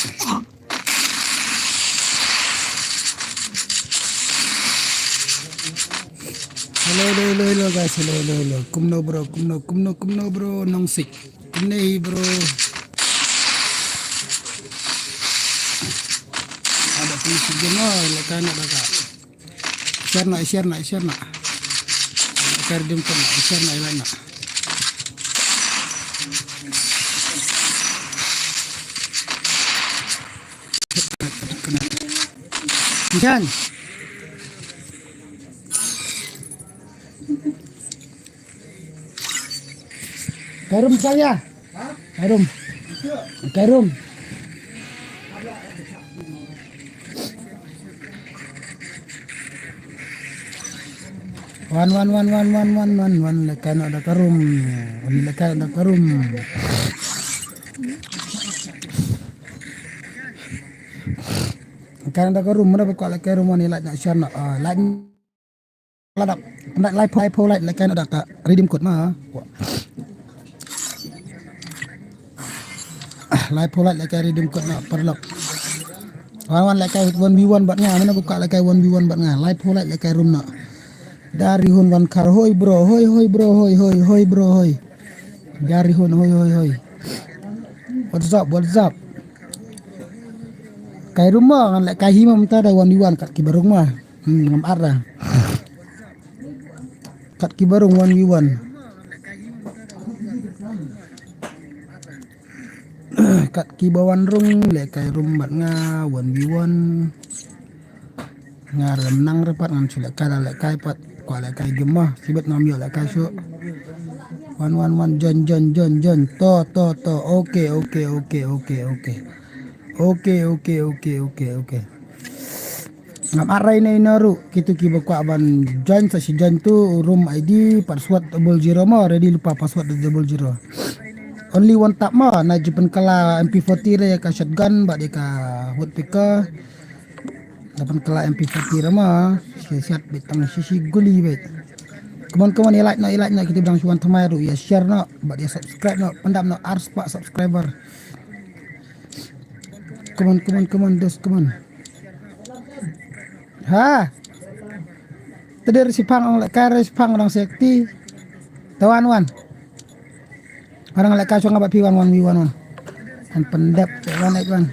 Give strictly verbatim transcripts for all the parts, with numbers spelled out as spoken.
Hello, hello, hello, hello, guys. Hello, hello, hello. Kumno, bro? Kumno, kumno, kumno, bro? Nong sik. Kumne hi, bro. Ada pun si game, oh, leka nak baka. Share na, share na, share na. Kar dim pun, share na, ilan na. Jan. Karum saya. Karum. Karum. Wan, wan, wan, wan, wan, wan, wan, wan, leka no da karum. Wan leka no da karum. Leka no da karum, mana ba kwah leka rum wan, like na share na, ah, like. Ladap. Nda lai pho, lai pho, lai, lai kai na da ka redeem code ma. Lai pho, lai, lai kai redeem code ma, paralok. Wan, wan, lai kai one v one bad nga, mana buka lai kai one v one bad nga. Lai pho, lai, lai kai room na. Dari hun wan kar, hoi bro, hoi, hoi bro, hoi, hoi, hoi bro, hoi. Dari hun, hoi, hoi, hoi. What's up, what's up? Kai room ma, ngan lai kai hi ma mynta da one v one kat ki barung ma. Hmm, ngam ar da. Kat ki barung one v one. Kat ki ba wan rung, leh kai room bad nga one v one. Nga rem nang re pat ngan shu leh kai la leh kai pat. Kwah leh kai game ma. Sibet ngam ïoh leh kai shu. One, one, one, join, join, join, join. To, to, to. Okay, okay, okay, okay, okay. Okay, okay, okay, okay, okay. Ngam arai ne ina ruh, kitu ki ba kwah ban join sa shi join tu, room I D, password double zero mo, ready lypa password double zero. Only one tap mo, na ju pynkylla M P forty re ka shotgun, bad ka woodpecker. Na pynkylla M P forty re mo, shi shat bit tang shi shi guli bit. Come on, come on, ïa like no, ïa like no, kita bidang shuan thamai ruh, ïa share no, bad ïa subscribe no, pyndap no, ar spah subscriber. Come on, come on, come on, dos, come on. Ha? Tadi re shipang ong leh kai re shipang ong sekti. Tawan wan. Orang leh kai shong ba pi wan wan wi wan wan. Kan pendep wan ek wan.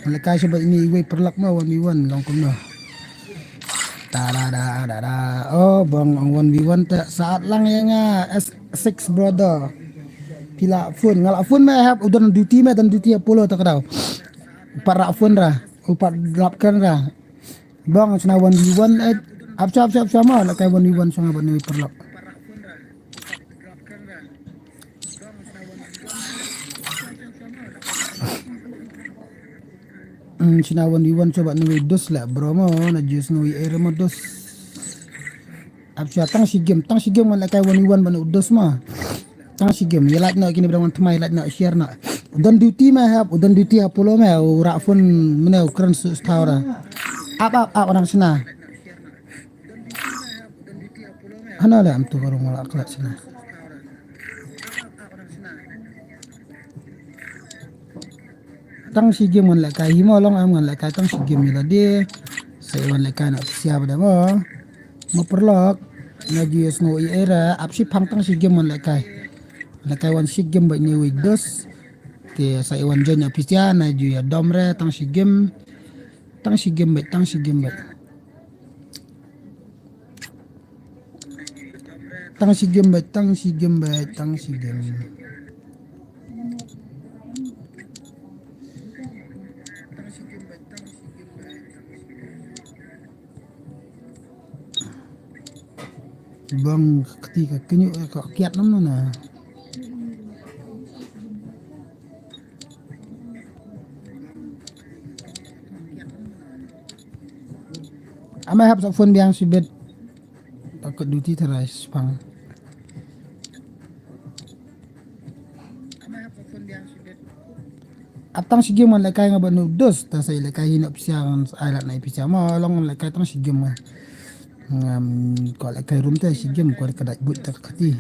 Leh kai shu bad ine iwei paralok ma one v one long kumno. Ta da da da da. Oh, bang ong one v one ta saat lang ïa nga S six brother. Phi la phone, nga la phone me hap u don duty me, don duty Apollo ta ka daw. Pat ra phone ra, u pat lap kan ra. Bang shna one v one eh. Ap sha ap sha ap sha ma leh kai one v one shna bad ine iwei paralok. Hmm, shna one v one sha bad ine iwei dos leh bro mo, na just ine iwei eh mo dos. Ap sha tang shi game, tang shi game ngan leh kai one v one bad ine iwei dos ma. Tang shi game, ïa like no kine bidang wan thamai, like no share no. U don duty me hap, u don duty Apollo me, u ra phone mane u kren su sthaw ra. Ap ap ap nang shna. Hana leh am tu ka rung la klat shna. Tang shi game ngan leh kai hi mo long am ngan leh kai tang shi game ïa lade. Sa ïa wan leh kai na pisa bad mo. Mo paralok. Na ju ïa sngew ïa era ap shipang tang shi game ngan leh kai. Leh kai wan shi game bad ine iwei dos. Te sa ïa wan join na pisa na ju ïa dom re tang shi game. Tang shi game bad, tang shi game bad. Tang shi game bad, tang shi game bad, tang shi game. Bang kti ka kynyu ka kiat nam na. Amai hap sa phone biang shi bet. Takut duty tharai spang. Ap tang shi game ngan leh kai nga bad ine iwei dos ta sa ïa leh kai hi na pisa ngan ai lad na pisa ma long leh kai tang shi game nga. Ngam ko leh kai room ta shi game ko ka dait but ta ka kati.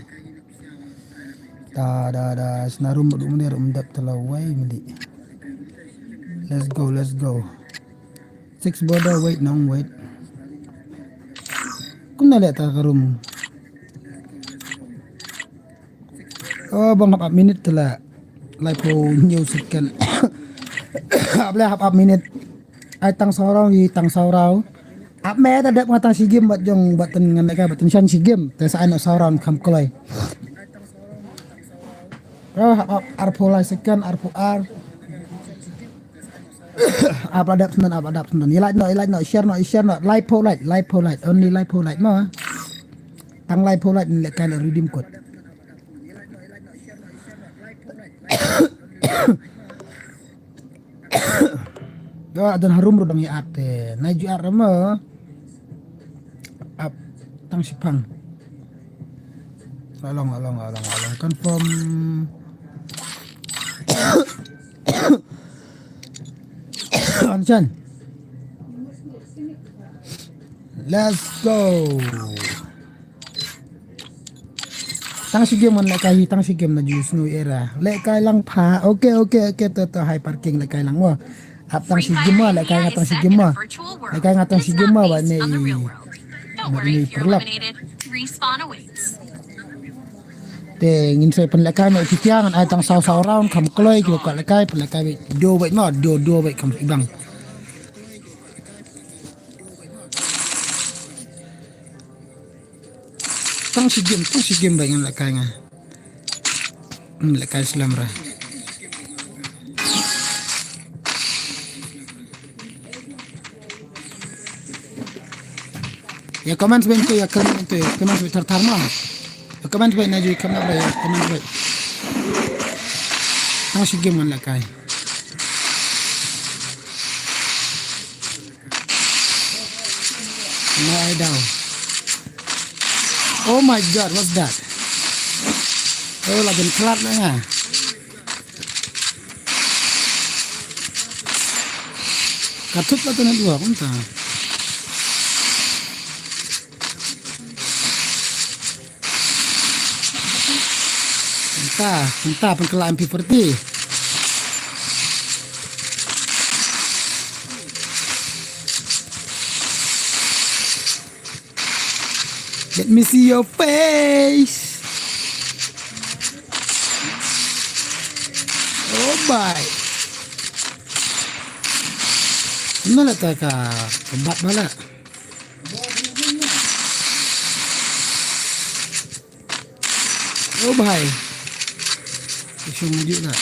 Da da da sna room bad u mane room dep tala wai mali. Let's go, let's go. Six border, wait nong, wait. Kumna le ta ka room. Oh, bang hap minute tala. Laiphew hynñiew second. Hap le hap minute. Ai tang saw round, i tang saw round. Ap me ta dep nga tang shi game bad jong bad ten ngan ka bad ten shan shi game. Te sa ai no saw round kham kloi. Oh, ap, ap, arphew lai second, arphew ar. Ap la dep senden, ap la dep senden. I like no, i like no, share no, i share no. Laiphew like, laiphew like, only laiphew like mo. Tang laiphew like ni le kan redeem code. Yo, adon harum rudang ya ap te. Na ju ap rama. Ap tang shipang. Along, along, along, along. Confirm. Anchan. Let's go. Tang shi game wan lehkai, tang shi game na ju snu era. Lehkai lang pha. Okay, okay, okay, to, to, high parking lehkai lang mo. Ap tang shi game mo, lehkai nga tang shi game mo. Lehkai nga tang shi game mo, ba ne i. Ba ne i perlak. Te ngin sa pynlehkai mo, phi tiang, ai tang saw saw round, kham kloi, kiwa ka lehkai, pynlehkai, do bait mo, do, do bait, kham ibang. Tang shi game, tang shi game ba ngan lehkai nga. Hmm, lehkai slem ra. Ya comment ba to, ya comment ba to, ya comment ba thar thar ma. Ya comment ba na ju comment ba, ya comment ba. Tang shi game ngan lehkai. No, I don't. Oh my God, what's that? Oh, la jan klat na nga. Ka thut la tu na dua, kumta. Mynta, mynta pynkylla M P forty. Let me see your face. Oh, bye. Mana tak ka bat bala. Oh, bhai. Isong maju lah.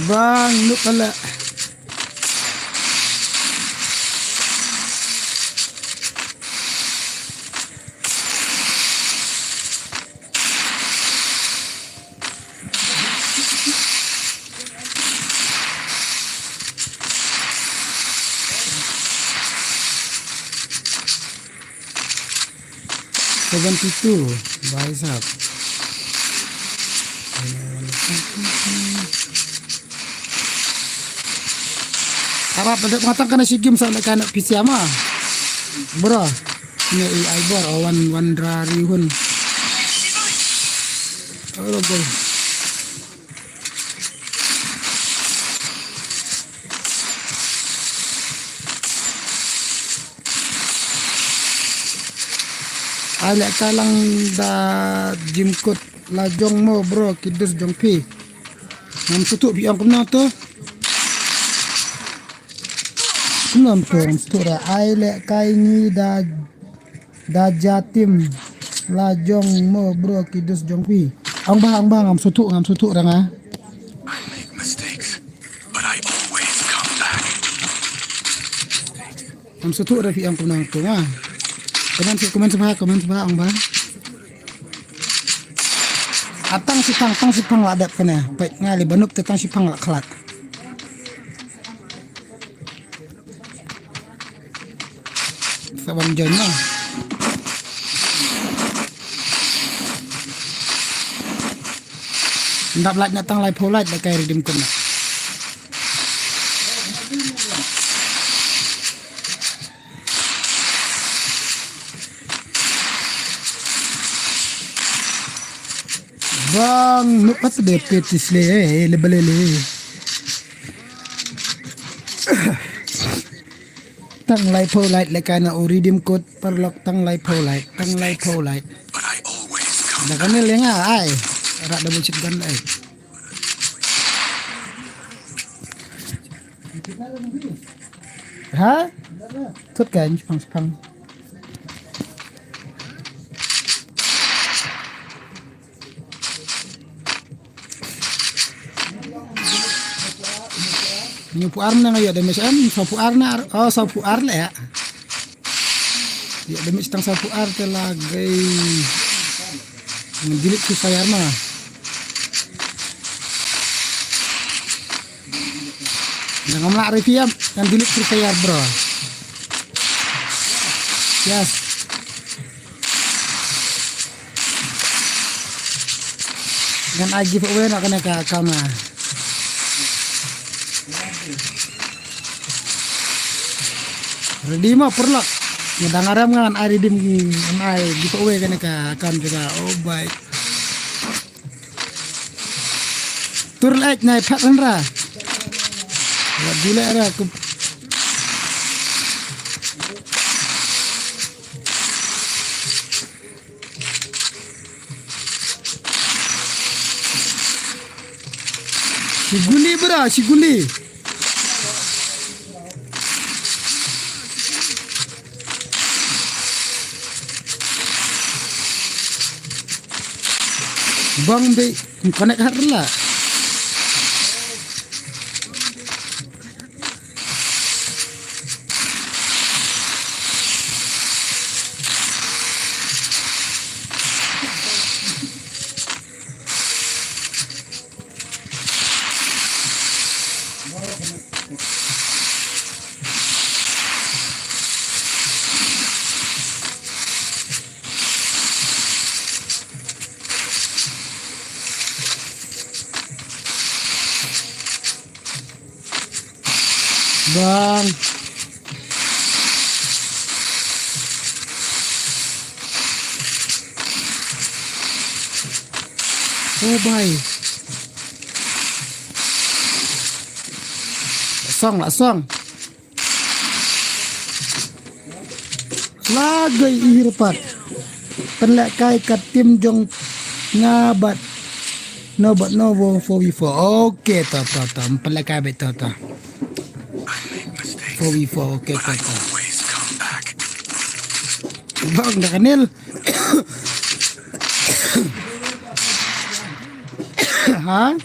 Bang, nuk pala. Seventy two, bhai sahab. Arap ada pengatakan na shi game sa nak kena P C ama. Bro. Ni ai bor, oh, wan, wan rari hun. Oh, boy. Ai lehkai lang da jingkut la jong mo bro, ki dus jong phi. Ngam sngewthuh phi ong kumno to. Kumno to, ngam sngewthuh ra. Ai lehkai ngi da Da jatim la jong mo bro, ki dus jong phi. Ong ba, ong ba, ngam sngewthuh, ngam sngewthuh ra nga. I make mistakes, but I always come back. Ngam sngewthuh ra phi ong kumno kumno nga. Comment, comment sha ba, comment sha ba, ong ba. Ah, tang shipang, tang shipang la dep kane. Peit nga li ba nup te tang shipang la khlad. Sa wan join noh. Ndap light na tang laiphew light da kai redeem code na. Bang nuk pat de petis le, eh, le bale le. Tang laiphew light le kana u redeem code paralok, tang laiphew light, tang laiphew light. Da kane le nga ai. Rak double shotgun ai. Ha? Tut kan pang pang. Hynñiewphew ar na nga ïoh damage em, sawphew ar na, oh, sawphew ar leh ïa. Ïoh damage tang sawphew ar te la gai. Delete Free Fire ma. Ngan ngam lah review em, ngan delete Free Fire, bro. Yes. Ngan ai giveaway na kane ka account na. Ready mo paralok? Nga dang aram ngan ai redeem, ngan ai giveaway kane ka account jong nga. Oh boy. Tur lek nai phat ra. Wa dule ra ku. Shiguli bra, shiguli. Bang dei connect hat la. Bang. Oh, bai. Song lah, song. Lagi ihir pat. Pynlehkai ka team jong nga bad no bad no wo four v four. Okay, to, to, to. Pynlehkai bad to, to. Four v four, okay, to, to. Bang da kanil. Ha?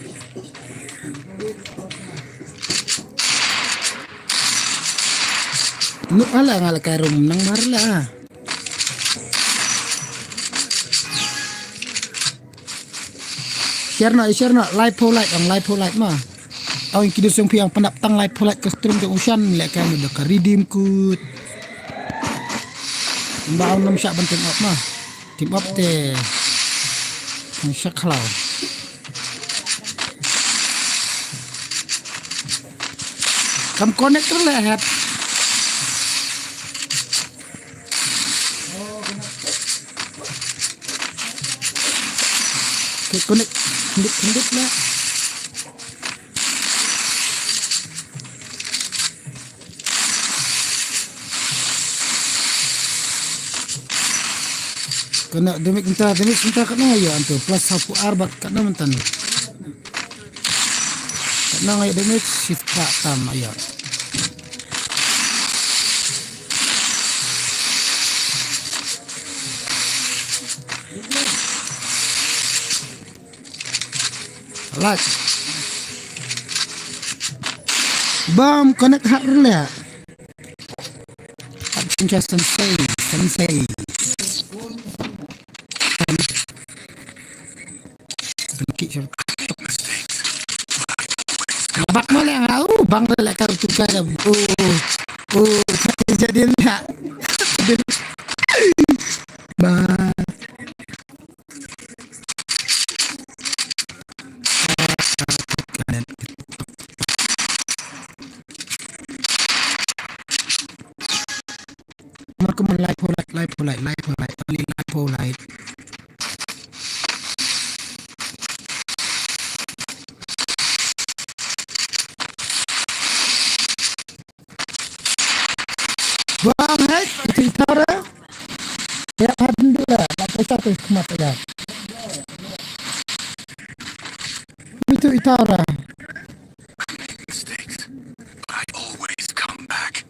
Nuk ala nga la kai rum nang mar la. Share na, share na, live po live, ang live po live ma. Aw, ïa ki dusung phi ang pynap tang live po live ka stream jong u Shan, leh ka mut da ka redeem code. Ba ang nam shah ban team up ma. Team up te. Ang shah khlaw. Kam connect ter leh het. Connect, connect, connect lah. Kane damage mynta, damage mynta katno ïa anto, plus sawphew ar bad katno mynta. Katno nga ïa damage, shift ka tam ïa. Lak. Bam connect hat rle. Action sensei, sensei. Bak mo le nga u bang le ka tu ka. Oh, oh, jadi le. Bang. Mar kumne live po live, live po live, live po live, only live po live. Bang hai, itu itara. Ya, hadin dulu lah. Nak pesa tu khmat ya. Itu itara. Mistakes, but I always come back.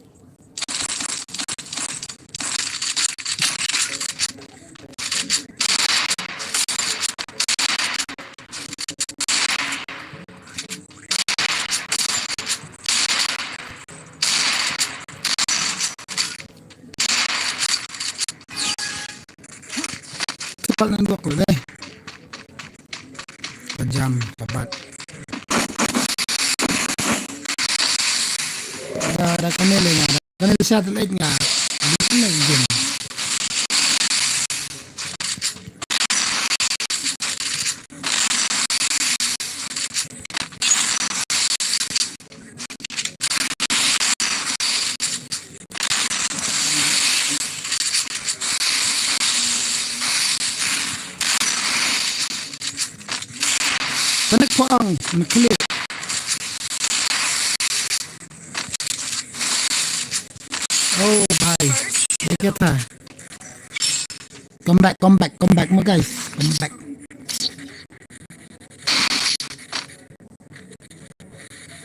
Cepat nang dua kali deh. Pejam, cepat. Dah, dah kena lagi, dah kena bisa telik nga. Habis kena izin. Panik pang, naklik. Oh, bhai. Ye kya tha? Come back, come back, come back, my guys. Come back.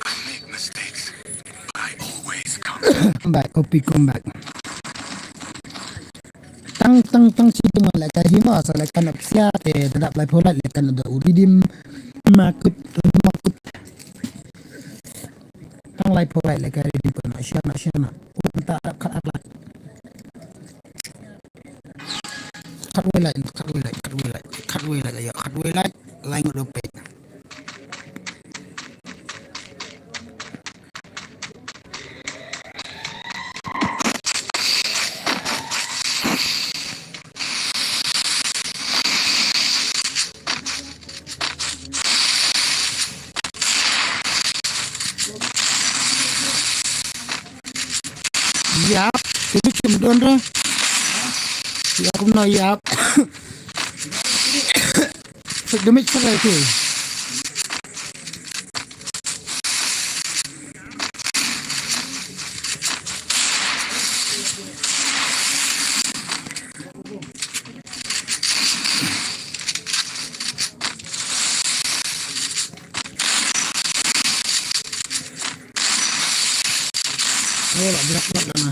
I make mistakes, but I always come back. Come back, copy, come back. Tang, tang, tang, si jong lehkai hi ma, sa lehkai na pisa, te, te dap lai pholat, lehkai na da u redeem. Makut, makut. Tang lai pholat, lehkai redeem, pa na, share na, share na. Un ta dap khat at lak. Khat wei lai, khat wei lai, khat wei lai, khat wei lai, ya, khat wei lai, lai ngut rupiah. Yap, te bi chim don re. Yap, kumno yap. Fik demi chim re tu. Oh, la brak brak na.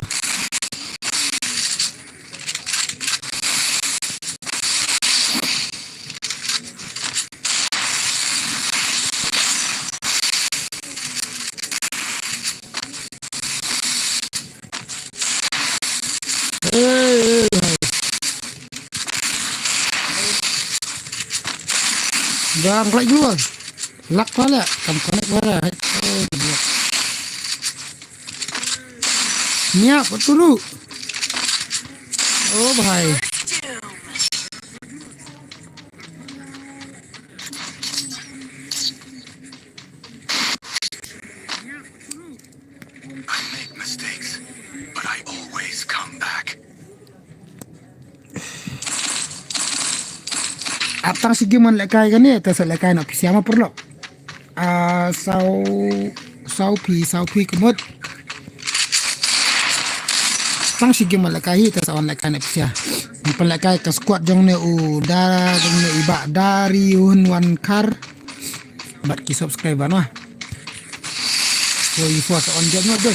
Bang, right dulu. Lak pala, kam connect pala. Oh, dia. Nia, paturu. Oh, bhai. I make mistakes, but I always come back. Ap tang sigi man lehkai kane, te sa lehkai na pisa ma perlu. Ah, sau, sau phi, sau phi kemut. Tang sigi man lehkai hi, te sa wan lehkai na pisa. Ni pan lehkai ka squad jong ne u da, jong ne i ba dari un wan kar. Bad ki subscriber noh. So, i force on jam noh, doi.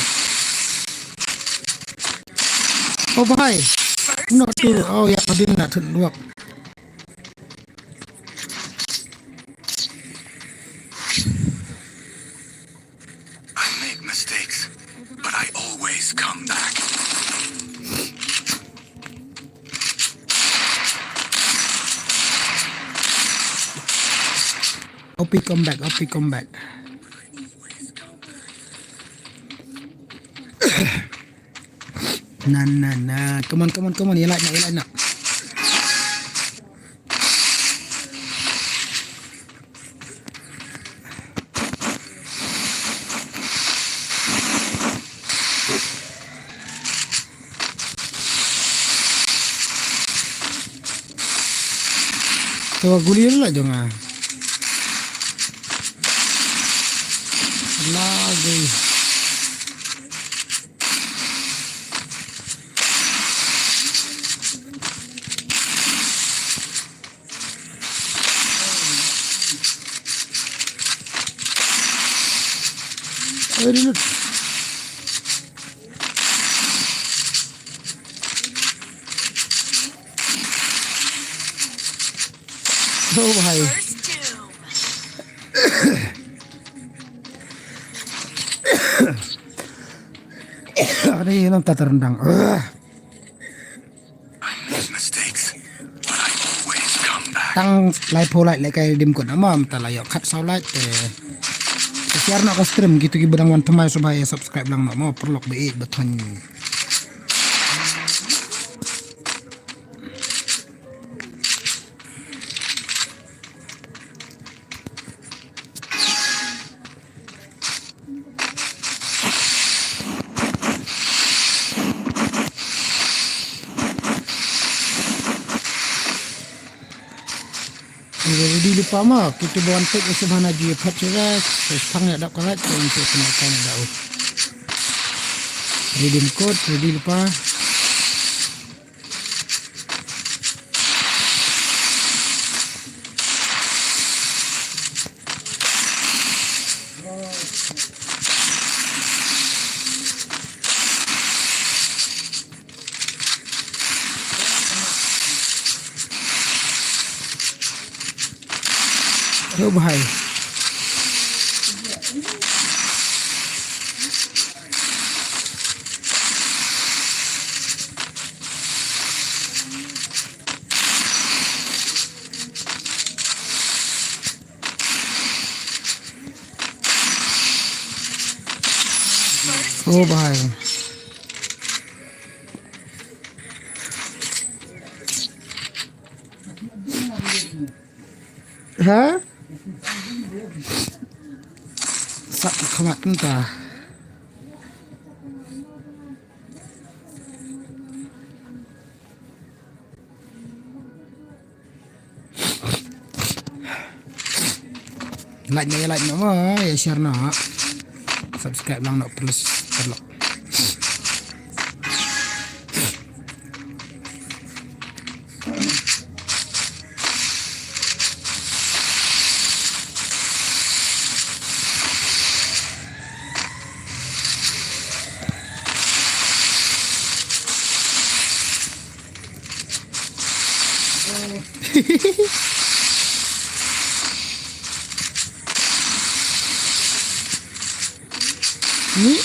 Oh, bhai. Not to, oh, ya, din na thun luak. I make mistakes, but I always come back. O P come back, O P come back. Na, na, na. Come on, come on, come on. Ïa lait noh, ïa lait noh. To guli la jong nga. Lagi. Oi, reload. Oh, bhai. First doom. Are, nang ta terendang. Ugh. I make mistakes, but I always come back. Tang laiphew like leh ka redeem code namar mynta la ïoh khatsaw like te. Te share noh ka stream, kito kiba dang wan thymmai sngewbha ïa subscribe lang noh mo, paralok ba ïeit ba thoiñ. Ready lypa mo, kito ba wan peit sngewbha na ju ïa phet shuwa, te shaphang ïa dap ka light, te yn shu pynlait ïa dap. Redeem code, ready lypa. Hello, bhai. Oh, bhai. Ha? Sap khmat mynta. Like noh, like noh mo, ïa share noh. Subscribe lang noh, please, paralok. Ni.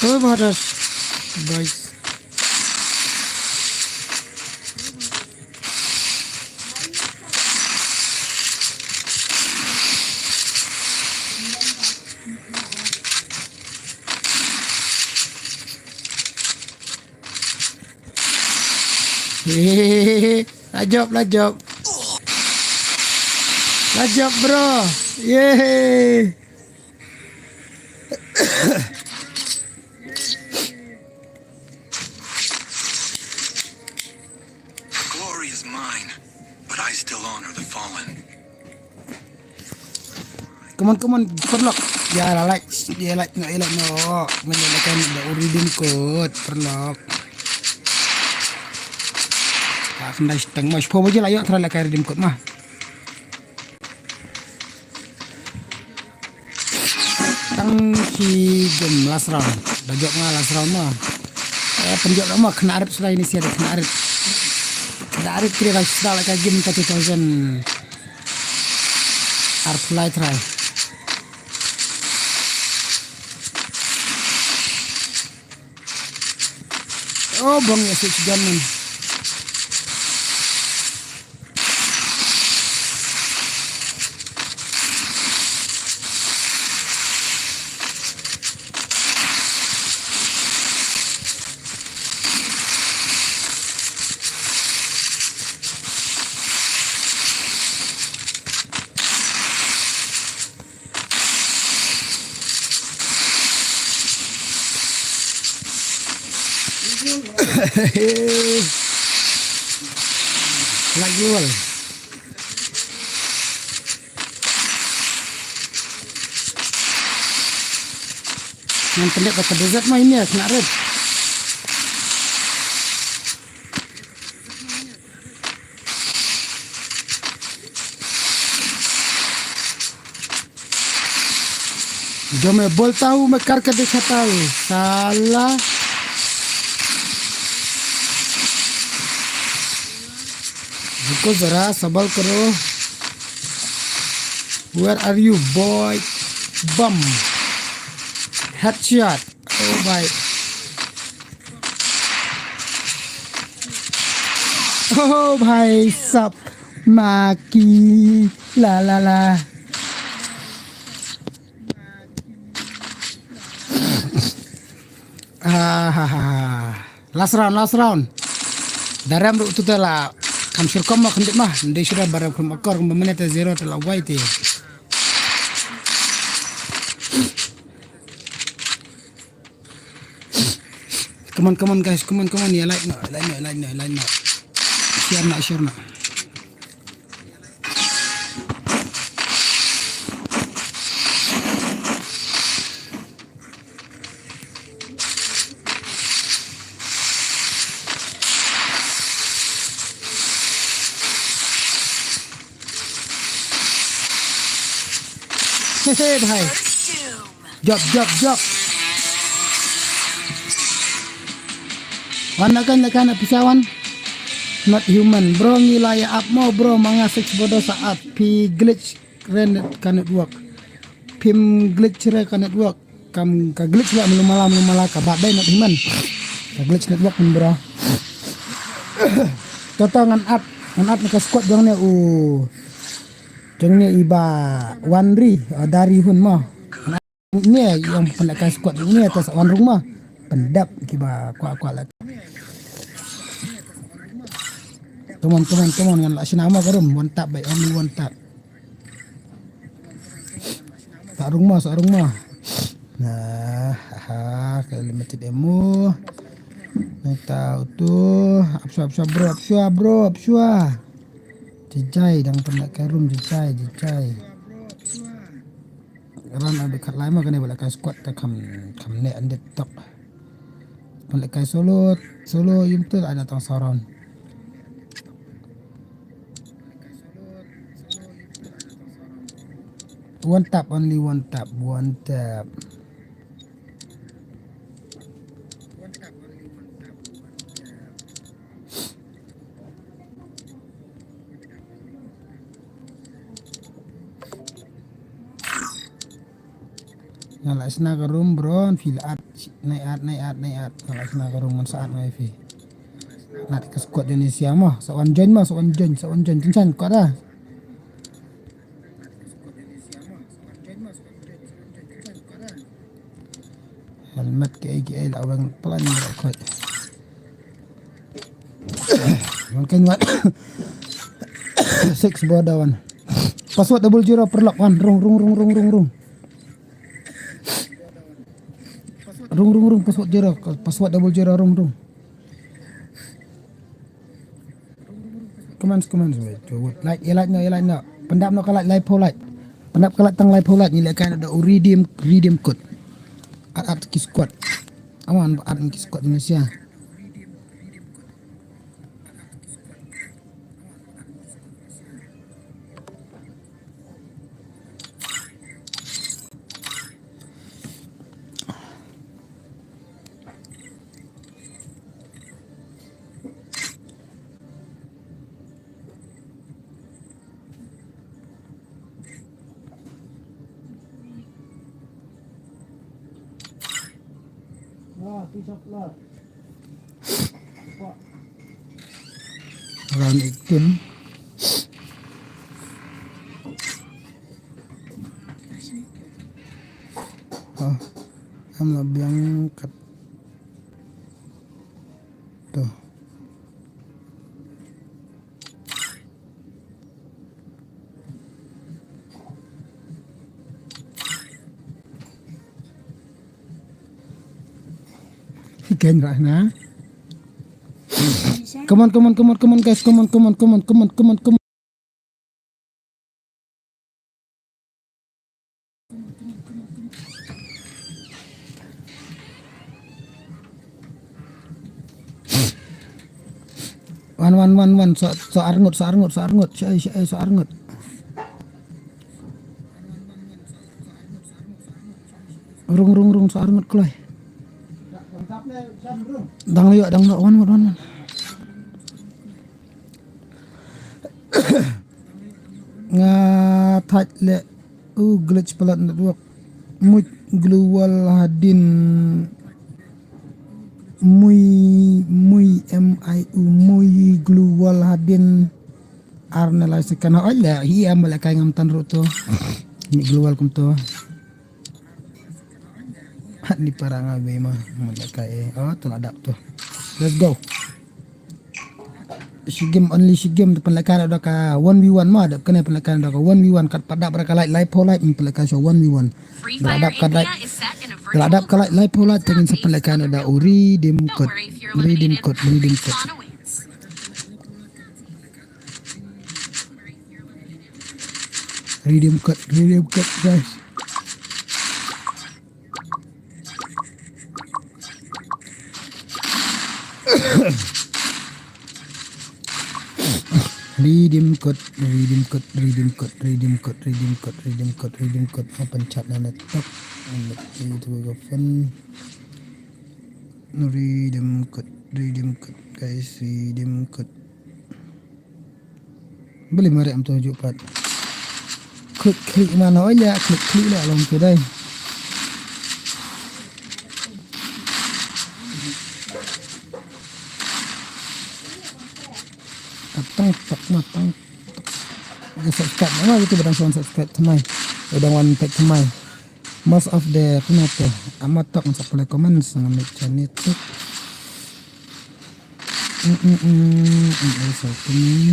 Oh, Bharat, guys. Hehehe. Lajop, lajop. Lajop, bro. Yeay. Mine, but I still honor the fallen. Come on, come on, paralok. Ïa la like, ïa like noh, ïa like noh. Mane la kan da u redeem code paralok. Ka khyndai shiteng ma, shiphew baje la ïoh trai la ka redeem code ma. Tang ki game last round. Da jop nga last round ma. Eh, pynjop la ma, khynnah rit shuwa ini sia da khynnah rit. Khynnah rit kri da shuwa la ka game thirty thousand. Arphew lai trai. Oh, bang ïa switch gun man. Like you all. Ngan pyndep bad ka desert ma ini, khynnah rit. जो मैं बोलता हूँ, मैं करके दिखाता हूँ, साला। रुको जरा, सबर करो। Where are you, boy? Bum. Headshot. Oh, bhai. Oh, bhai sab. Maki. La, la, la. Ah, ha, ha, ha. Last round, last round. Da rem ruh tu te la kham shyrkhom ma khyndiat ma. Nde shu da ba rem kham akor, ba minit te zero te la wai te. Come on, come on, guys, come on, come on. Ïa like noh, like noh, like noh, like noh. Share noh, share noh. He, he, bhai. Jop, jop, jop. Wan, la kan, la kan, pisa wan. Not human. Bro, ngi la ïa ap mo, bro, ma nga six bodo sa ap. Phi glitch re ka network. Phim glitch re ka network. Kam ka glitch la melu mala, melu mala ka bat dei, not human. Ka glitch network pun, bro. Kata ngan add, ngan add na ka squad jong ne u. Jong ne i Bah Wanri, uh, Dari Hun mo. Ne i ong pynlehkai squad ne ta sa wan rung mo. Pyndep kiba kwah kwah leh. Come on, come on, come on, ngan la shna mo ka room, one tap, by only one tap. Sa rung mo, sa rung mo. Nah, aha, ka limited ammo. Nang ta utu, ap shwa, ap shwa, bro, ap shwa, bro, ap shwa. Jijai, dang pynlehkai room, jijai, jijai. Ran abi khat lai ma kane ba lehkai squad te kham, kham ne andit tok. Pynlehkai solo, solo yum tu ada tang saw round. One tap, only one tap, one tap. Nga la shna ka room bro, phi la add, nai add, nai add, nai add. Nga la shna ka room ngan sa add ngai phi. Add ka squad Indonesia mo, sa wan join mo, sa wan join, sa wan join. Tyngshaiñ kwah da. Helmet kiei kiei la weng plan bro khoi. Wan kein wan. Six border wan. Password double zero paralok wan. Rung, rung, rung, rung, rung, rung. Rung, rung, rung, password zero. Password double zero, rung, rung. Comments, comments, wait, wait. Like, ïa like noh, ïa like noh. Pyndap noh ka like, laiphew like. Pyndap ka like tang laiphew like. Ngi lehkai noh da u Redeem, Redeem Code. At, at ki squad. Aman, at ki squad Indonesia. Round eighteen. Oh, em la biang kat. To. Hi ken rah na. Come on, come on, come on, come on, guys. Come on, come on, come on, come on, come on, come on. Wan, wan, wan, wan. So, so arngut, so arngut, so arngut. Sha ai, sha ai, so arngut. Rung, rung, rung, so arngut kloi. Dang leh, dang leh, wan, wan, wan, wan. Nga thait leh u glitch palat network. Muj global hadien. Mui, mui, M I U, mui global hadien. Ar ne lai second. Oi leh, hi em leh kai ngam tan ruh to. Mui global kumto. Hat ni para nga wei ma, ma lehkai eh. Oh, to la dap to. Let's go. Shi game, only shi game, to pynlehkai da ka one v one ma, da kane pynlehkai da ka one v one, kat pat dap da ka light, light for light, pynlehkai sha one v one. Da la dap ka light, da la dap ka light, light for light, tengin sa pynlehkai da u Redeem Code, Redeem Code, Redeem Code. Redeem Code, Redeem Code, guys. Redeem Code, Redeem Code, Redeem Code, Redeem Code, Redeem Code, Redeem Code, Redeem Code. Open chat na laptop. Itu ga phone. Redeem Code, Redeem Code, guys, Redeem Code. Beli mari am tu juh pat. Klik klik mana oi leh, klik klik leh long tu dai. Tang tak ma tang tak. Subscribe nama gitu, badang suan subscribe thamai. Badang wan pek thamai. Most of the, kena tu. Amat tak masak pula comment sama ni channel tu. Mm, mm, mm, mm, mm, so, kini.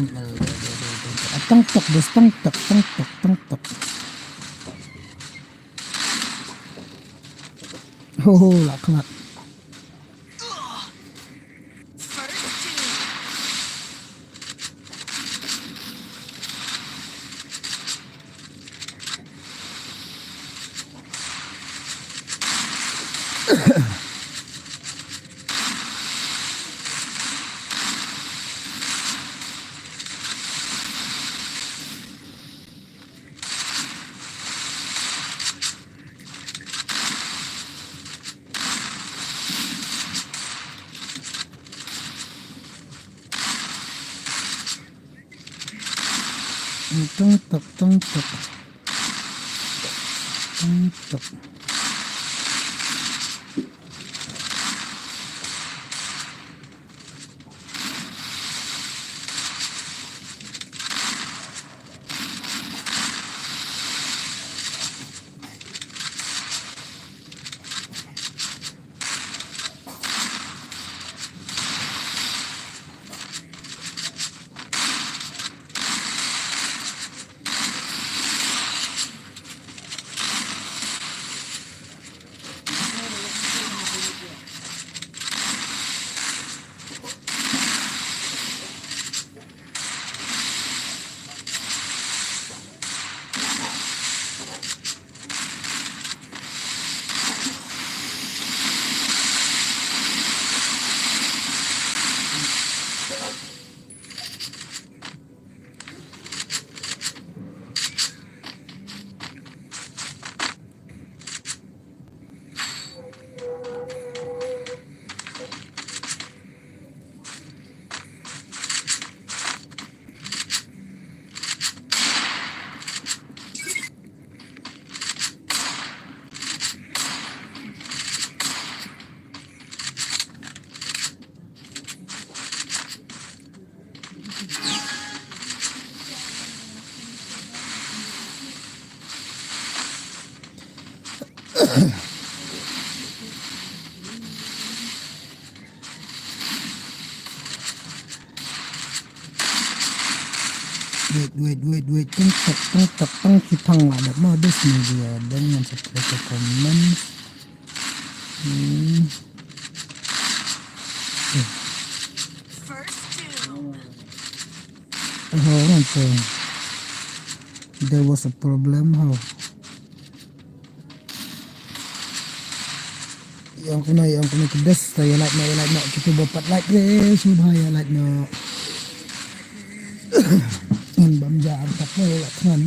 M L, tang tok, bos, tang tok, tang tok, tang tok. Ho, ho, la khlad. Tung tuk, tung tuk. Tung tuk. Wait, wait, wait, wait. Tang tak, tang tak, tang ki tang la dap ma dus ni dia. Dengan sa ka comment. Hmm. First two. Oh, okay. There was a problem, how? Ïa ong kane, ïa ong kane, kedes, ta ïa like noh, ïa like noh, kita ba pat like, eh, shu ba ïa like noh. Ngan bam ja ar tak noh, ïa like ngan.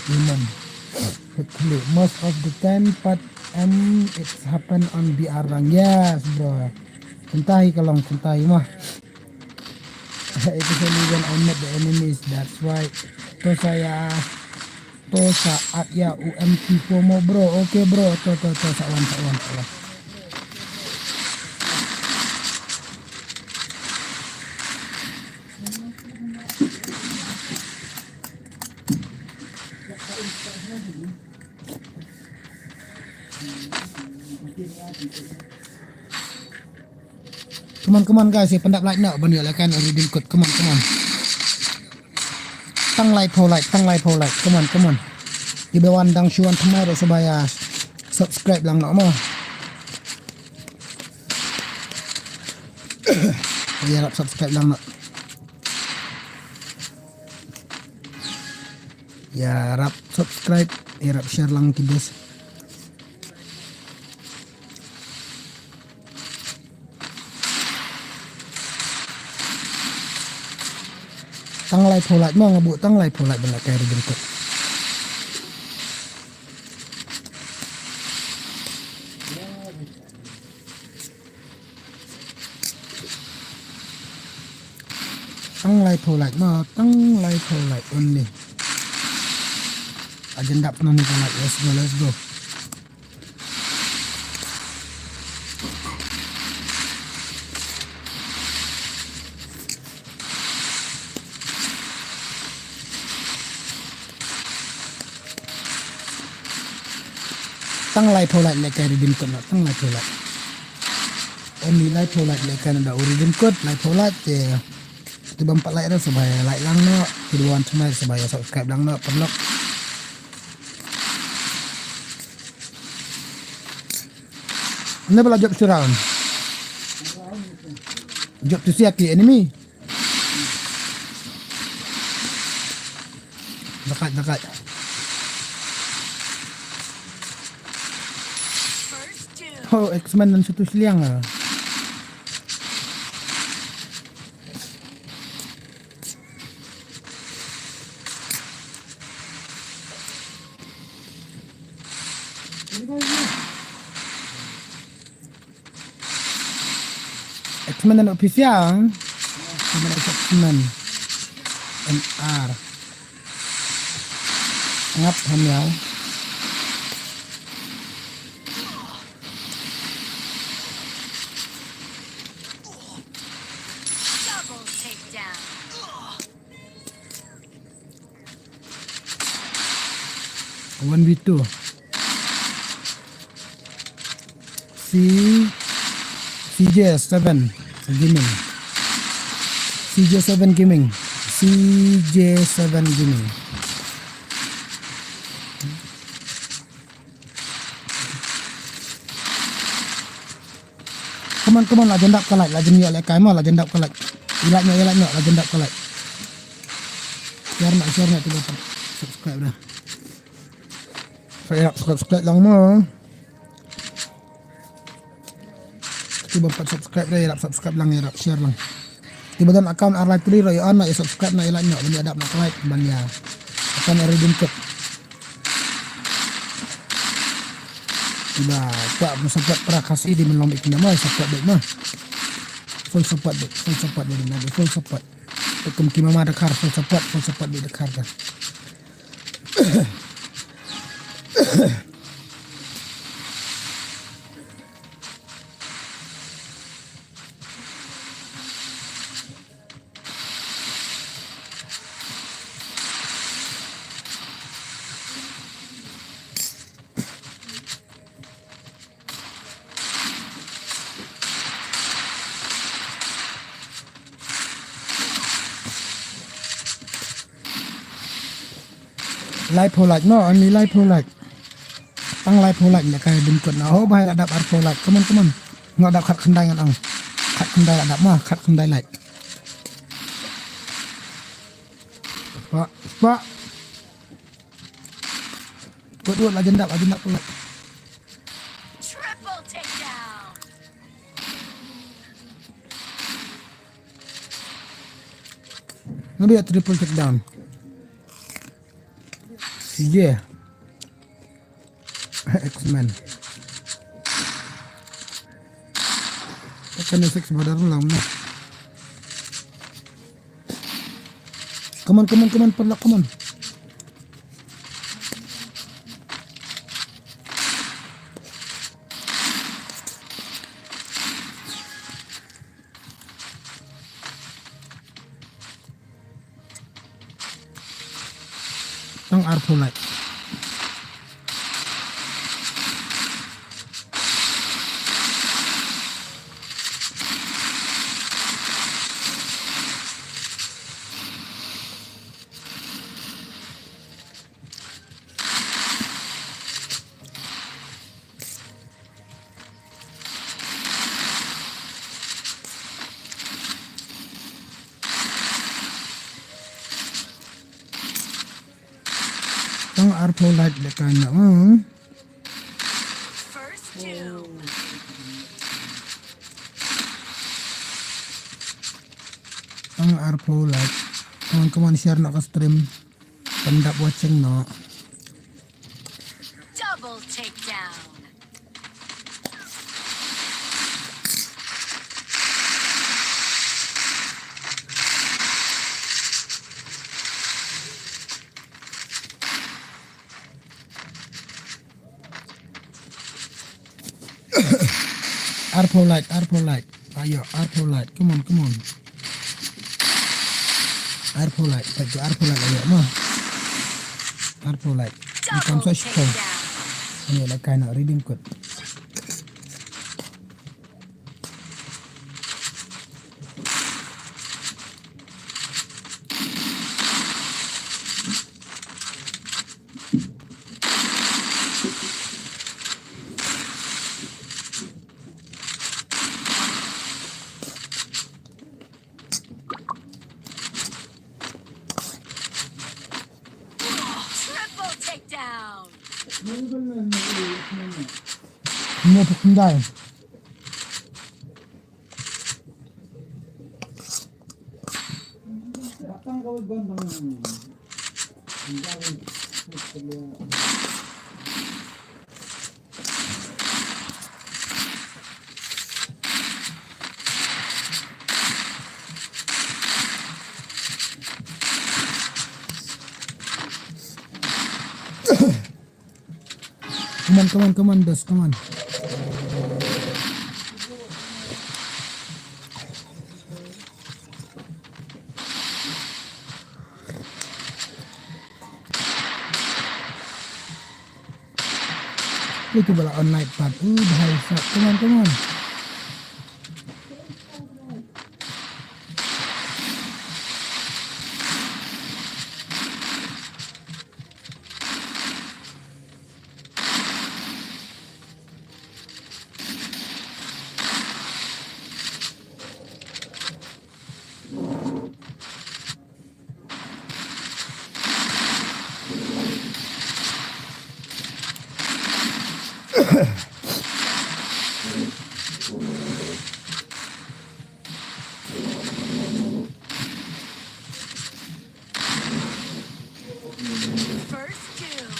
Iman. Hopefully, most of the time, pat em, it's happen on B R lang. Yes, bro. Santai ka long, santai mah. Especially when I met the enemies, that's why. To sa ïa, to sa at ïa u M P four mo, bro. Okay, bro. To, to, to, sa wan, sa wan, sa wan. Come on, come on, guys, ïa pyndap like noh ban ïoh lehkai na u redeem code. Come on, come on. Tang laiphew like, tang laiphew like. Come on, come on. Kiba wan dang shu wan thymmai ruh sngewbha ïa subscribe lang noh mo. Ïarap subscribe lang noh. Ïarap subscribe, ïarap share lang ki best. Tang laiphew like mo, nga buh tang laiphew like ban lehkai redeem code. Tang laiphew like mo, tang laiphew like only. Agenda pynban ni ka like, let's go, let's go. Tang laiphew like lehkai redeem code noh, tang laiphew like. Only laiphew like lehkai na da u redeem code, laiphew like te. Te bym pat like ruh sngewbha ïa like lang noh, te wan thymmai sngewbha ïa subscribe lang noh, paralok. Ne ba la jop surround. Jop tu siak ki enemy. Dekat, dekat. Oh, X-Men dan satu siliang ah. X-Men and official. X-Men and R. Ngap ham yau. Double takedown. One v two. C, C J seven Gaming. C J seven Gaming. C J seven Gaming. Come on, come on, la jan dap ka like, la jan ïoh lehkai mo, la jan dap ka like. Ïa like noh, ïa like noh, la jan dap ka like. Share noh, share noh, te ba pat subscribe dah. Sa ïarap subscribe lang mo. Te ba pat subscribe dah, ïarap subscribe lang, ïarap share lang. Te ba don account ar lai tylli ruh ïa on noh, ïa subscribe noh, ïa like noh, ban ïa dap noh ka like, ban ïa account ar redeem code. Ba kwah ban support para Khasi dei ban long bad kumne mo, support bad mo. Full support bad, full support bad, full support. Kum ki mama Dkhar, full support, full support bad Dkhar ka. Laiphew like, no, only laiphew like. Tang laiphew like, nda kai dum kot na. Ho, bha la dap arphew like. Come on, come on. Nga dap khatkhyndai ngan ong. Khatkhyndai la dap ma, khatkhyndai like. Spah, spah. Kot dua la jan dap, la jan dap like. Triple takedown. Nga bia triple takedown. Yeah. X-Men. Kane six brother lang na. Come on, come on, come on, paralok, come on. Tang arphew like. Tang arphew like da ka na, hmm. Tang arphew like. Come on, come on, share noh ka stream. Pyndap watching noh. Double takedown. Arphew like, arphew like. Ayo, arphew like. Come on, come on. Arphew like. Peit tu arphew like ayo ma. Arphew like. Ni kam so shkol. Ayo, la kai na redeem code. Triple takedown. Mo pukundai. Come on, come on, come on, boss, come on. Itu bala online pat. Uh, bahaya sat. Come on, come on. First doom.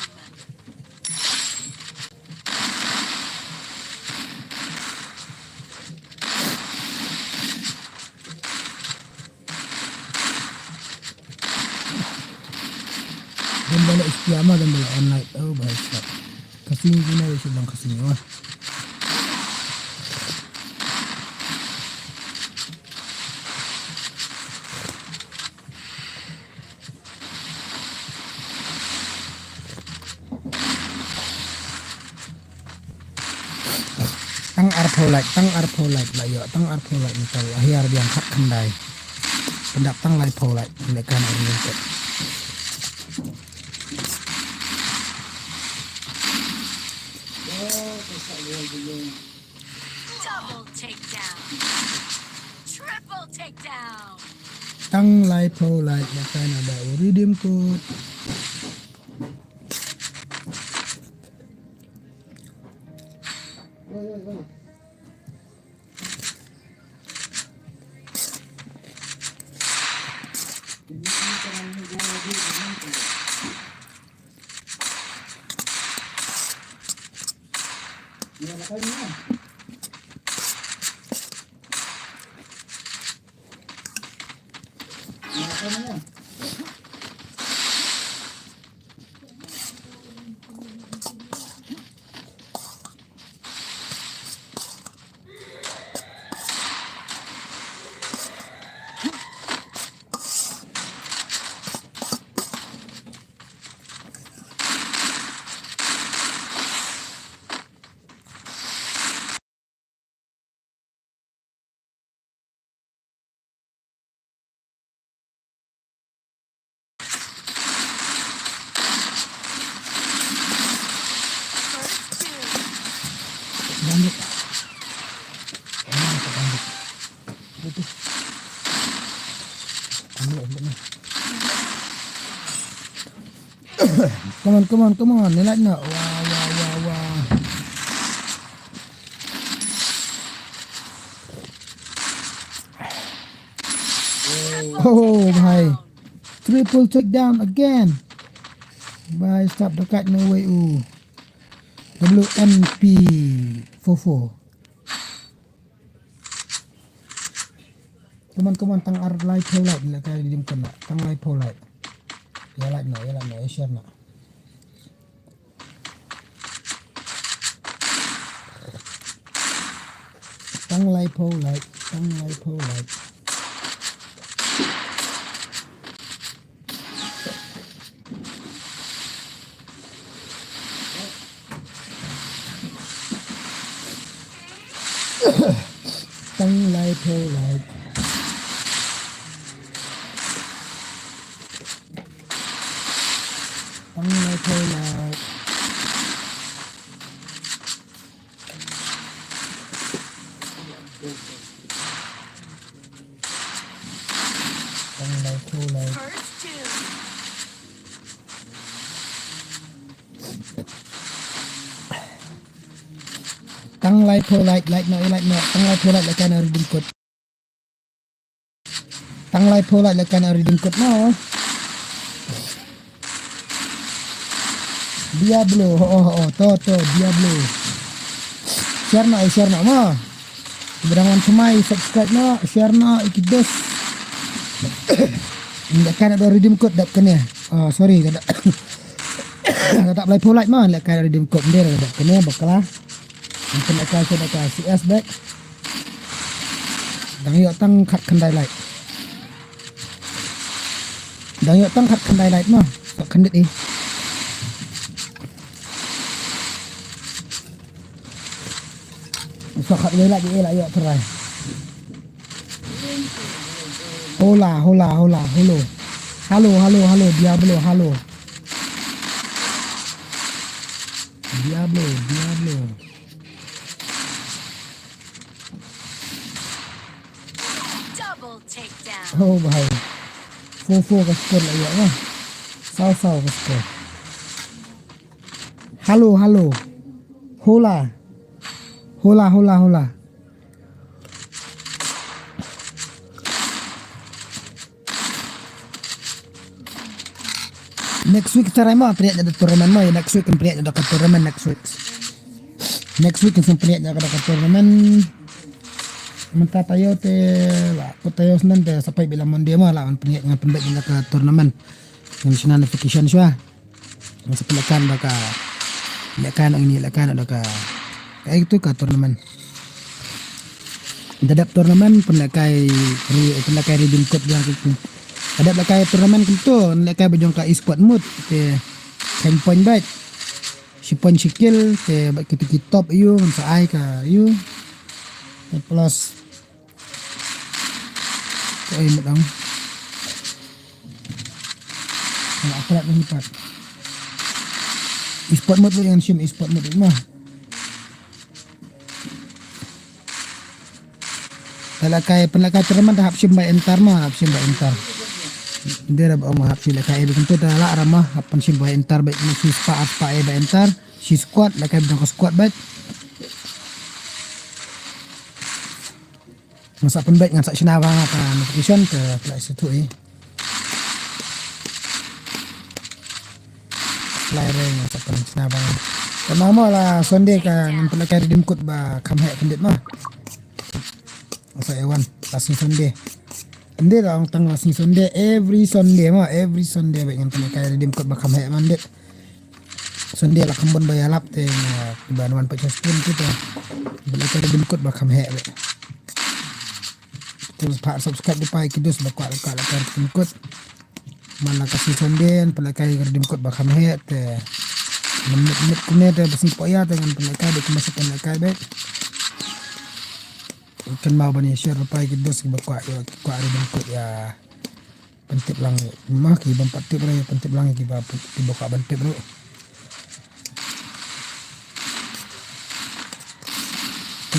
Don ba la istiama, don ba la online. Oh, bahaya sat. Kasing guna ya, shu long kasing, wah. Tang arphew like, tang arphew like la ïoh, tang arphew like nangta la hiar biang khatkhyndai. Pyndap tang laiphew like, leh kan ar minit. Double takedown. Triple takedown. Tang laiphew like na ka na ba u redeem code. Come on, come on, come on. Ni like na. Wah, wah, wah, wah. Oh, bhai. Triple takedown again. Bhai, stop the cut, no way, ooh. W N P four four. Come on, come on, tang ar laiphew like, la ka redeem code na. Tang laiphew like. Ïa like na, ïa like na, ïa share na. Tang laiphew like, tang laiphew like. Tang laiphew like. Tang laiphew like. Tang laiphew like. Tang laiphew like, like no, like no. Tang laiphew like, la ka na redeem code. Tang laiphew like, la ka na redeem code no. Diablo, ho, ho, ho, to, to, Diablo. Share no, share no, ma. Ba dang wan sumai, subscribe no, share no, i ki dos. Ynda ka na da redeem code dap kane. Oh, sorry, ka da. Ka da laiphew like ma, la ka na redeem code ynda dap kane, bakla. Ynda ka na ka C S back. Dang ïoh tang khatkhyndai like. Dang ïoh tang khatkhyndai like ma. Sa khyndiat i. Sa khatwei like i la ïoh trai. Hola, hola, hola, hello. Hello, hello, hello, Diablo, hello. Diablo, Diablo. Double takedown. Oh, bhai. Four four ka score la ïa, ah. Saw saw ka score. Hello, hello. Hola. Hola, hola, hola. Next week tharai mo, pynïaid da tournament mo, next week pynïaid da ka tournament next week. Next week pynïaid da ka tournament. Mynta taïew te, la, ko taïew snem te sa peit beit la Monday mo, la pynïaid ngan pynbeit da ka tournament. Ngan shna notification shuwa. Ngan sa pynlehkai da ka, lehkai na ini, lehkai na da ka. Kaei tu ka tournament. Da dep tournament pynlehkai ri-, pynlehkai redeem code jong ki. Da dep lehkai tournament kumto, lehkai ba jong ka esport mode te ten point bad. Shi point shi kill te bad kito ki top ïa u ngan sa ai ka ïa u. Plus Ko ai mat dang. Nga prat ni pat. Esport mode lu yang sim esport mode ma. Te lehkai, pynlehkai te ruh man te hap shim bai enter ma, hap shim bai enter. Dei ruh ba ong hap shim lehkai, eh, ba kumtu te lah ruh ma, hap pynshim bai enter, bai shi spah, ar spah, eh, bai enter. Shi squad, lehkai ba dang ka squad bad. Ngan sa pynbeit, ngan sa shna ba nga ka notification te pynlehkai sa tu, eh. Lai reng sa pynshna ba. Te ma mo la Sunday ka ngan pynlehkai redeem code ba kham heh kyndit ma. Sa e wan la sngi Sunday. Ynda la ong tang la sngi Sunday, every Sunday ma, every Sunday ba ngan pynlehkai redeem code ba kham heh man dit. Sunday la kham bun ba ïalap te nga ban wan pynshna stream kita. Pynlehkai redeem code ba kham heh ba. Te sa subscribe da pai ki dos ba kwah, kwah lehkai redeem code. Man la ka sngi Sunday, pynlehkai redeem code ba kham heh te. Mynmiet mynmiet kumne te ba sngi Poh ïa te ngan pynlehkai, ba kumba sa pynlehkai ba. Kynmaw ban ïa share lehkai ki dos kiba kwah ïa, kwah redeem code ïa. Pyntip lang ma ki bym pat tip ruh, pyntip lang kiba, kiba kwah ban tip ruh.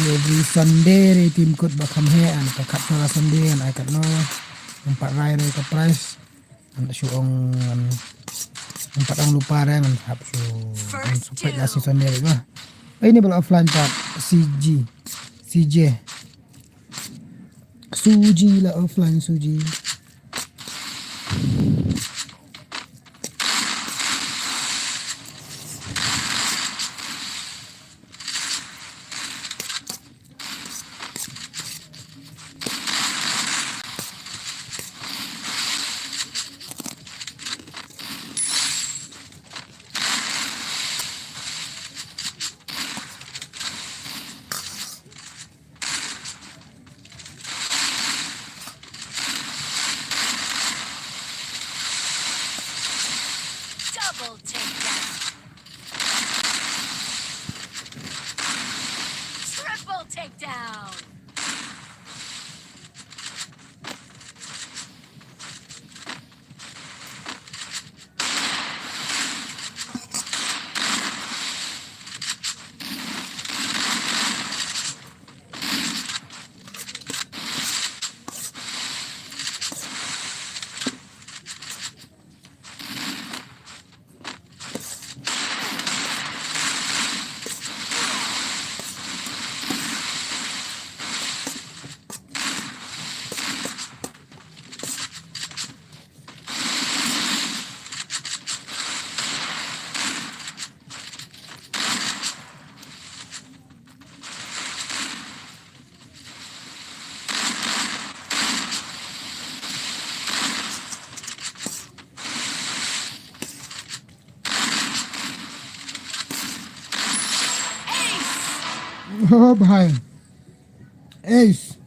Every Sunday redeem code ba kham heh, ngan pynlehkai la Sunday, ngan ai katno. Ym pat rai ruh ka prize. Ngan shu ong, ngan, ngan pat ong lypa re, ngan hap shu, ngan shu peit la sngi Sunday ba. Ai ni ba la offline pat, C G, C J. Suji la offline, Suji. Double takedown. Triple takedown. Oh, bhai. Ace.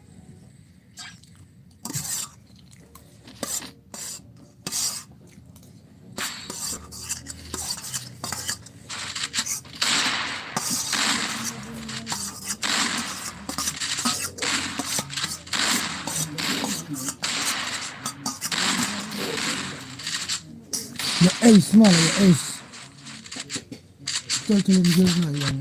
Ya ace, mala, ya ace. Tol tol tol na ya.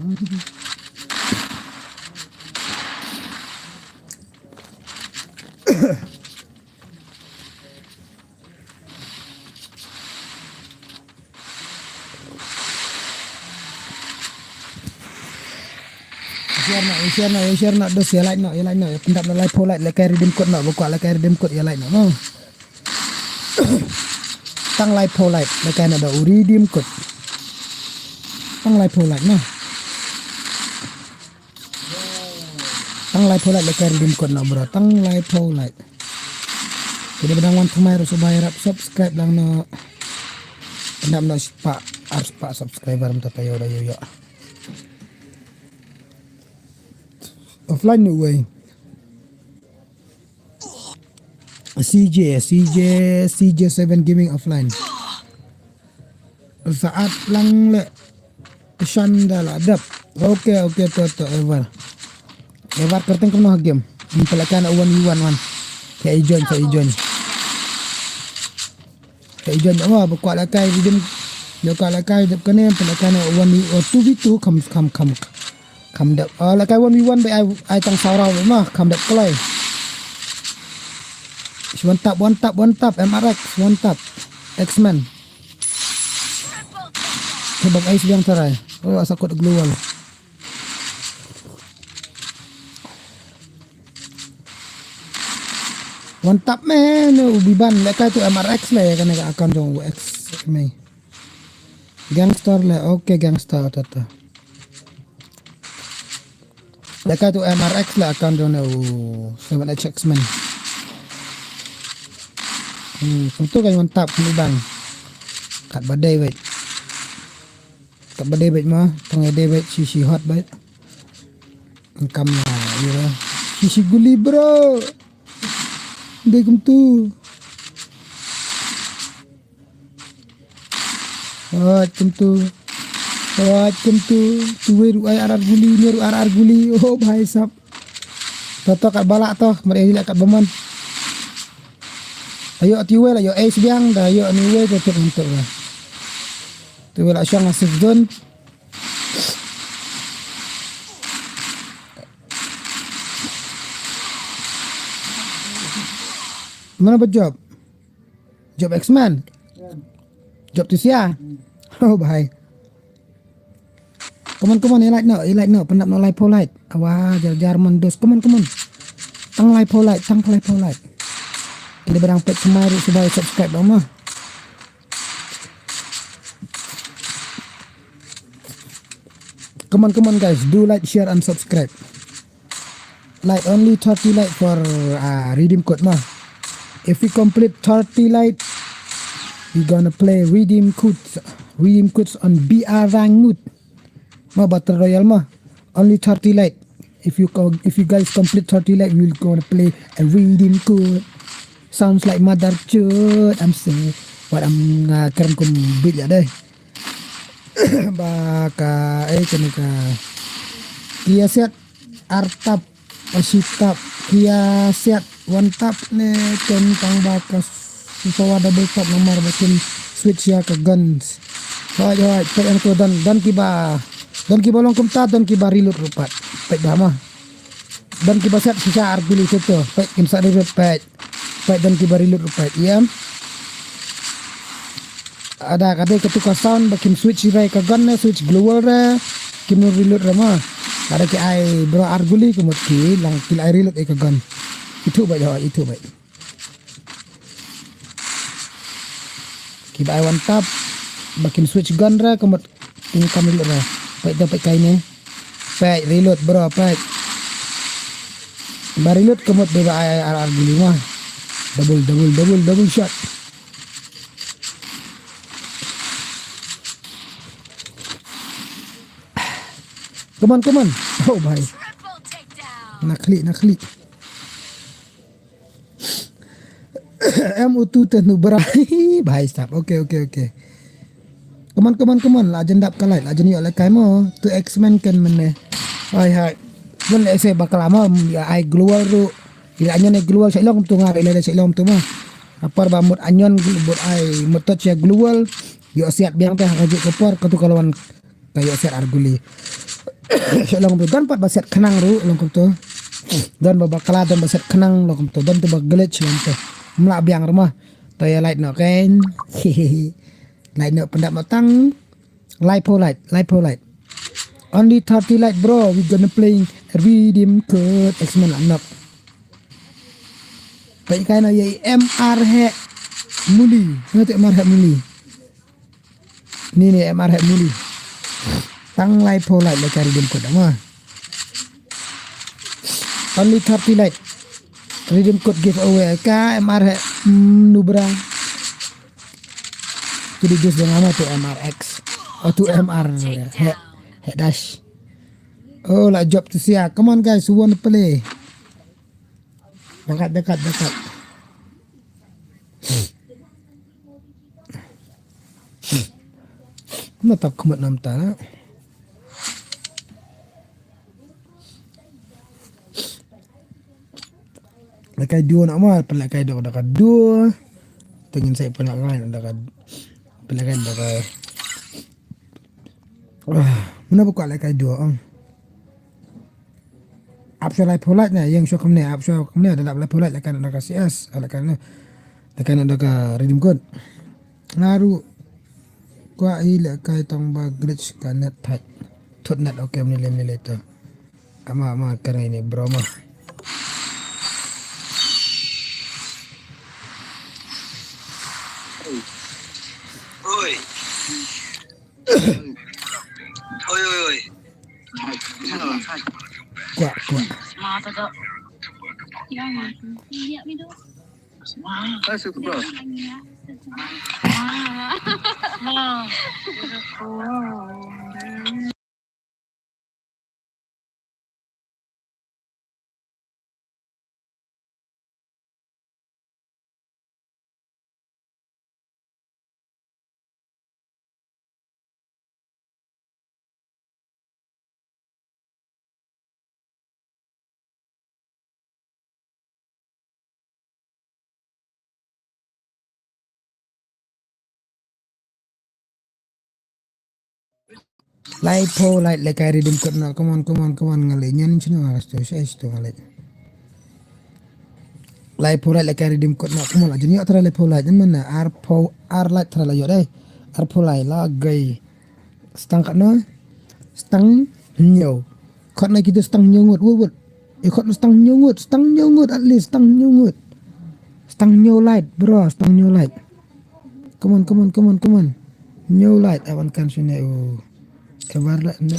Share noh, share noh, share noh, dos, ïa like noh, ïa like noh, ïa pyndap noh laiphew like, lehkai redeem code noh, ba kwah lehkai redeem code, ïa like noh, noh. Tang laiphew like, lehkai noh da u redeem code. Tang laiphew like noh. Tang laiphew like lehkai redeem code noh bro. Tang laiphew like. Te da ba dang wan thymmai ruh sngewbha ïarap subscribe lang noh. Pyndap noh spah, ar spah subscriber mynta taïew da ïew ïa. Offline noh wei. C J, C J, C J seven Gaming offline. Saat lang le. Shan da la dep. Okay, okay, to, to, Ever. Ever, kyrteng kumno ha game? Pynlehkai na one v one one. Ka i join, ka i join. Ka i join, oh, ba kwah lehkai redeem. Ïa kwah lehkai dep kane, pynlehkai na one v one, two v two, kham, kham, kham. Kham dep. Oh, lehkai one v one ba ai, ai tang saw round ma, kham dep kloi. One tap, one tap, one tap, M R X, one tap. X-Men. Kebab ais biang tarai. Oh, asa kot global. One tap me, no, u Biban, lehkai tu M R X le, kane ka account jong u X me. Gangster le, okay, gangster, tata. Lehkai tu M R X le account jong u Seven H X-Men. Hmm, kumtu kan one tap ni bang. Kat ba dei bait. Kat ba dei bait ma, tang dei bait, shi shi hot bait. Kam la, ira. Shi shi guli, bro. Dei kumtu. Wat kumtu. Wat kumtu. Tuwe ruh ai ar ar guli, ne ruh ar ar guli. Oh, bhai sab. Toto kat ba lah to, mari la kat ba man. Ayo tuwe la, ayo ace biang da, ayo ni we to, to, to. Tuwe la shang asif don. Mana ba job? Job X-Men? Job tu sia? Oh, bhai. Come on, come on, i like no, i like no, pyndap no like for like. Awa, jar jar man dos. Come on, come on. Tang like for like, tang like for like. Ini barang pet kemari, subscribe, subscribe dong mah. Come on, come on, guys. Do like, share, and subscribe. Like, only thirty like for, uh, redeem code mah. If we complete thirty like, we gonna play redeem code, redeem codes on B R rank mode. Ma battle royale mah. Only thirty like. If you co-, if you guys complete thirty like, we will gonna play a redeem code. Sounds like mother chode. I'm saying what I'm, uh, kren kum bit ya deh. Ba ka, eh, kane ka. Kia siat artap, asitap, kia siat one tap ne, ken tang ba ka susawa double tap namar ba kin switch ya ka guns. Hoi, hoi, pek yang tu don, don kiba, don kiba long kumta, don kiba reload rupat. Pek dah mah. Don kiba siat sisa ar guli tu tu. Pek kim sa reload pek. Pek don kiba reload rupat. Iya. Ada kade ketuka sound ba kim switch rai ka gun ne, switch global re. Kim reload re ma. Ada ki ai bro ar guli kumut ki lang ki lai reload ai ka gun. Itu ba jawab, itu ba. Kiba ai one tap, ba kin switch gun ra, ka mut kin kam reload ra. Peit da peit kai ne. Peit reload bro, peit. Ba reload ka mut ba ai ar ar guli ma. Double, double, double, double shot. Come on, come on. Oh, bhai. Nakli, nakli. Em utu te nu bra. Bhai sab. Okay, okay, okay. Come on, come on, come on. La jan dap kalai, la jan yo la kai mo. Tu X-Men kan mene. Hai, hai. Don le se bakla mo, ya ai global ru. Ila nyan ai global sa long tu ngar, ila sa long tu mo. Apar ba mut anyon glu-, mut ai, mut touch ya global. Yo siat biang te ha ka juk ka por, ka tu ka lawan ka ïoh siat ar guli. Sha long tu don pat ba siat khnang ruh long kumtu. Don ba bakla don ba siat khnang long kumtu. Don tu ba glitch long tu. Mla biang ruh mah. To ïa light noh kein. Light noh pyndap noh tang. Light po light, light po light. Only thirty light bro, we gonna playing redeem code X-Men lah nok. Peit kai noh ïa M R heh muli. Ngat M R heh muli. Ni ni M R heh muli. Tang lai phew lai la ka redeem code ma. Only thirty lai. Redeem code giveaway ka M R heh, mm, nubra. Tu di dus dengan tu M R X. Oh tu M R heh, heh dash. Oh la job tu sia. Come on guys, who wanna play? Dekat, dekat, dekat. Natap khmat namta na. Lekai duo na ma, pelekai dok dekat duo. Tengin sai pelekai dekat, pelekai dekat. Ah, mana buka lekai duo ang. Ap shuwa laiphew light na, ïeng shuwa kumne, ap shuwa kumne, da lap laiphew light la kan da ka C S, la kan, la kan da ka redeem code. Nga ruh kwah i leh kai tang ba glitch ka net thait. Thut net, okay, mne le, mne le to. Ama, ama, ka ngai ne bro ma. Oi. Oi, oi, oi. Kwah, kwah. Laiphew light leh kai redeem code noh. Come on, come on, come on, nga leh nyan shino nga sto, shai sto nga leh. Laiphew light leh kai redeem code noh. Come on, la jin ïoh tara laiphew light. Ngan mana arphew ar light tara la ïoh dei. Arphew light la gai. Stang katno? Stang hynñiew. Katno kito stang hynñiew ngut, wut, wut. Eh, katno stang hynñiew ngut, stang hynñiew ngut, at least stang hynñiew ngut. Stang hynñiew light, bro, stang hynñiew light. Come on, come on, come on, come on. Hynñiew light, aban kan shine, oh. Kabar la, ne.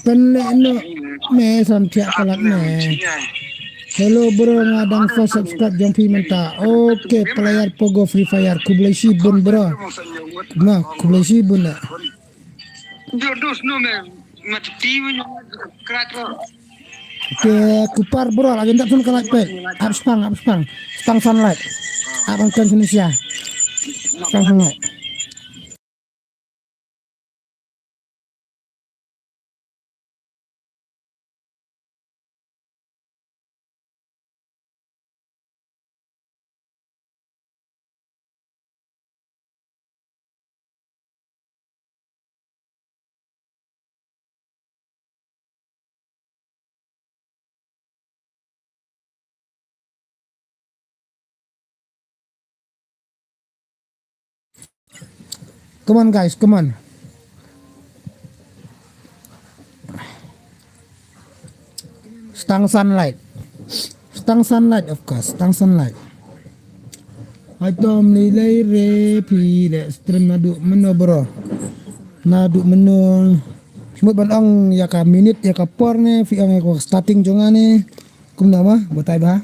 Pynleh noh me, san thiah palat me. Hello bro, nga dang first subscribe jong phi mynta. Okay, player Pogo Free Fire, khublei shibun bro. Na, khublei shibun na. Ke kupar bro, la jendap sun ka light pek. Ap spang, ap spang. Spang sunlight. Ap angkan sunisia. Spang sunlight. Come on, guys, come on. Stang sunlight. Stang sunlight, of course. Stang sunlight. Hai tom li lei re phi le stream naduh mynno bro. Naduh mynno. Shmut ban ong ïa ka minit ïa ka por ne, phi ong ïa ka starting jong nga ne. Kumno ma, batai ba.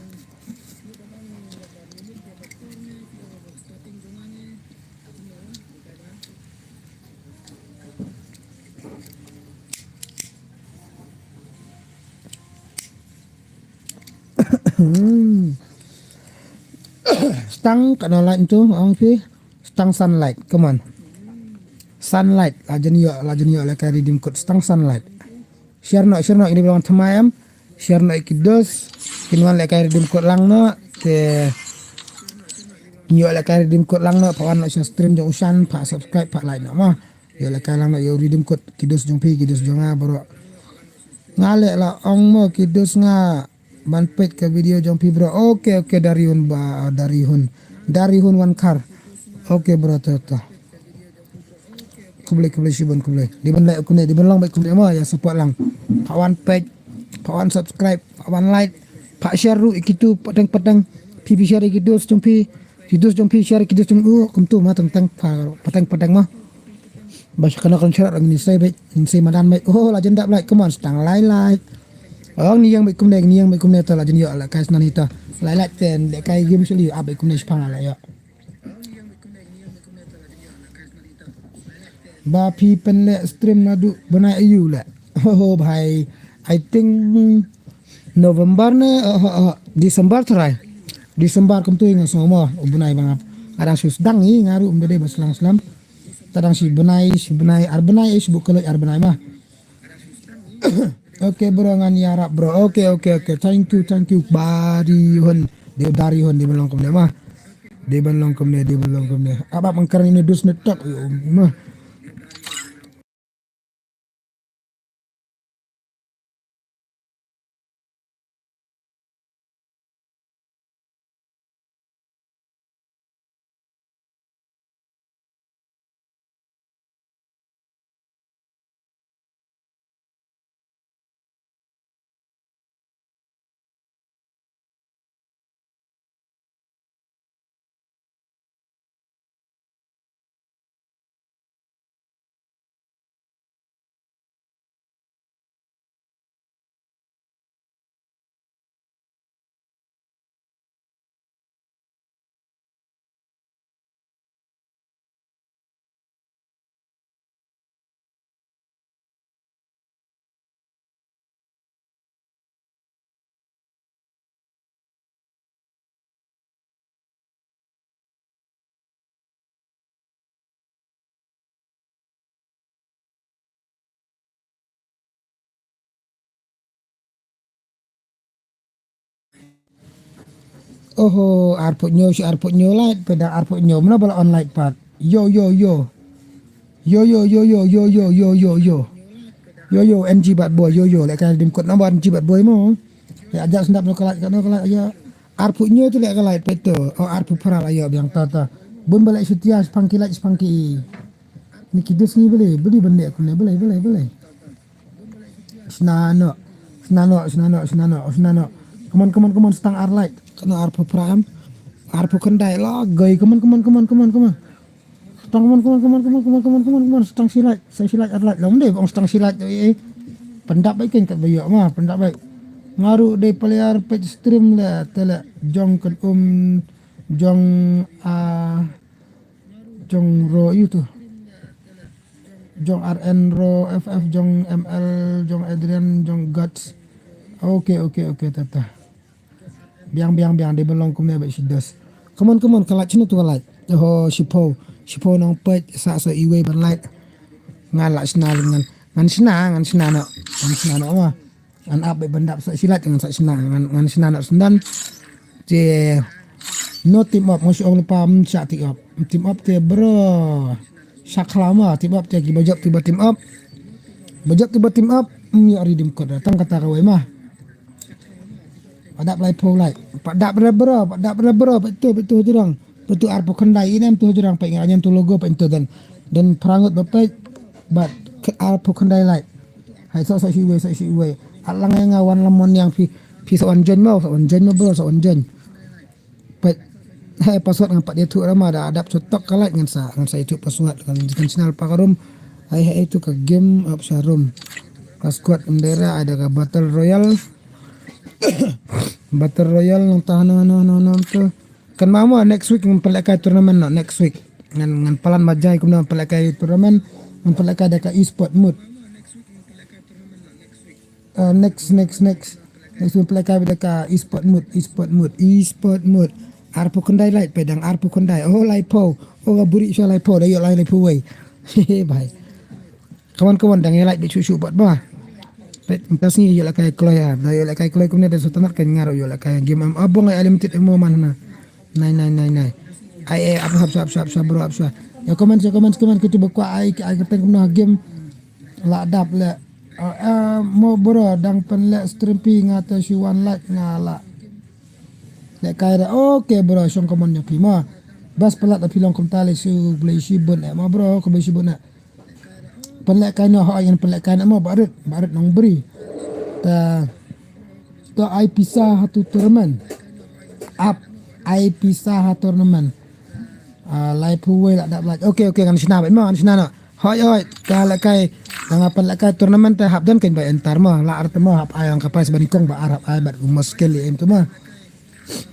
Stang katno light tu, ong phi. Stang sunlight, come on. Sunlight, la jan ïoh, la jan ïoh lehkai redeem code stang Sunlight. Share noh, share noh, ini ba la wan thymmai em. Share noh ïa ki dos, kin wan lehkai redeem code lang noh. Te ïoh lehkai redeem code lang noh, phah wan noh sha stream jong u Shan, phah subscribe, phah like noh mo. Ïoh lehkai lang noh ïa u redeem code, ki dos jong phi, ki dos jong nga baroh. Nga leh la ong mo ki dos nga ban peit ka video jong phi bro. Okay, okay, Darihun ba, Darihun. Darihun Wankhar. Okay bro, to to. Khublei, khublei shibun, khublei. Dei ban leh kumne, dei ban long bad kumne mo, ïa support lang. Phah wan peit, phah wan subscribe, phah wan like, phah share ruh ïa kitu pateng pateng. Phi phi share ïa ki dos jong phi, ki dos jong phi share ïa ki dos jong u, kumtu mo teng teng, phah pateng pateng mo. Ba sha kano kan share ngin sei bad, ngin sei madan bad. Oh, la jan dap like, come on, stang lai like. Oh, ngi ïeng bad kumne, ngi ïeng bad kumne to la jan ïoh lehkai snan ita. Lai like ten, lehkai game suli, ah bad kumne shipang la ïoh. Ba phi pynleh stream naduh bnai aïu leh? Oh bhai, I think November ne, oh, oh, oh, December tharai. December kumtu nga sngew mo, u bnai ba nga. Nga dang shu sdang hi, nga ruh ym da dei ba slang slam. Te dang shi bnai, shi bnai, ar bnai, eh, shi buh kaloit ar bnai ma. Okay bro, ngan ïarap bro. Okay, okay, okay. Thank you, thank you. Ba Darihun. Dei Darihun, dei ban long kumne ma. Dei ban long kumne, dei ban long kumne. Ap ap, nga kren ine dus ne tok. Yo, ma. Oho, arphew hynñiew shi arphew hynñiew lait, pynda arphew hynñiew mano ba la on lait pat. Yo, yo, yo. Yo, yo, yo, yo, yo, yo, yo, yo, yo. Yo, yo, N G bad boy, yo, yo, lehkai redeem code number N G bad boy mo. Ya, aja sendap no ka lait, ka no ka lait, ya. Arphew hynñiew tu leh ka lait, peit tu. Oh, arphew phra la ïoh biang ta ta. Bun ba leh shutia, shipang ki lait, shipang ki. Ni ki dus ni beli, beli bendek kumne, beli, beli, beli. Sna no, sna no, sna no, sna no, sna no. Come on, come on, come on, stang ar lait. Kano arphew phra em. Arphew khyndai la, goi, come on, come on, come on, come on, come on. Stang, come on, come on, come on, come on, come on, come on, come on, stang shi lait, stang shi lait, ar lait. Long dei, bang stang shi lait, eh, eh. Pyndap bai keng kat bai ïoh ma, pyndap bai. Nga ruh dei player peit stream le, te le, jong kan um, jong, ah, jong ro ïu tu. Jong R N ro, F F jong M L, jong Adrian, jong Guts. Okay, okay, okay, tata. Biang, biang, biang, dei ban long kumne bad shi dos. Come on, come on, ka lait shano tu ka lait. Oho, shiphew, shiphew nong peit, sa so iwei ban lait. Ngan la shna ngan, ngan shna, ngan shna no. Ngan shna no ma. Ngan ap bad ban dap sa shi lait ngan sa shna, ngan, ngan shna no syndan. Te no team up, nga shu ong lypa ym shah team up. Team up te bro. Sha khla ma, team up te kiba jop kiba team up. Ba jop kiba team up, ym ïoh redeem code. Tang kata kawei ma. Pat dap laiphew lait. Pat dap re bro, pat dap re bro, pat tu, pat tu hajrong. Pat tu arphew khyndai, inem tu hajrong, pat nga ngan tu logo, pat tu dan. Dan phra ngut ba peit, bad arphew khyndai lait. Hai, sa, sa shi wei, sa shi wei. At lang ïa nga wan lam mon yang phi, phi sa wan join mo, sa wan join mo bro, sa wan join. Peit. Hai, password ngan pat ïathuh ra ma, da dap shu tok ka lait ngan sa, ngan sa ïathuh password, kan, kan channel pa ka room. Hai, hai, tu ka game up sha room. Ka squad ym dei re, ai da ka battle royale. Battle royale nangta hano, hano, hano, hano, tu. Kan ma mo next week ngan pynlehkai tournament no, next week. Ngan, ngan palan ma jai kumno ngan pynlehkai tournament, ngan pynlehkai da ka esport mode. Ah, next, next, next. Next week pynlehkai da ka esport mode, esport mode, esport mode. Arphew khyndai lait peit dang arphew khyndai. Oh, laiphew. Oh, ka buri sha laiphew, da ïoh lai laiphew wei. Hehe, bhai. Kawan kawan dang ïa like bit shuh shuh pat ba. Peit mynta sngi ïoh lehkai kloi ah. Da ïoh lehkai kloi kumne da sngewtynnat kan nga ruh ïoh lehkai game. Am abong ai limited ammo man na. Nai nai nai nai. Ai ai ap hap shuh ap shuh ap shuh bro ap shuh. Ïa comment ïa comment comment kitu ba kwah ai ai kyrteng kumno game. La dap leh. Ah, ah, mo bro dang pynleh stream phi nga te shu wan like nga la. Lehkai da. Okay bro shong comment ïa phi mo. Bas palat da phi long kumta leh shu blei shi bun eh mo bro ko blei shi bun eh. Pynlehkai noh ha ïan pynlehkai noh mo ba rit ba rit nong bri. Ta to ai pisa ha tu tournament. Ap ai pisa ha tournament. Ah, lai phu wei la dap lai. Okay okay ngan shna ba mo ngan shna noh. Hoi hoi ka lehkai. Nang apa lehkai tournament te hap don kan ba enter mo la ar te mo hap ai ang ka prize ban kong ba ar hap ai bat mo skill em tu mo.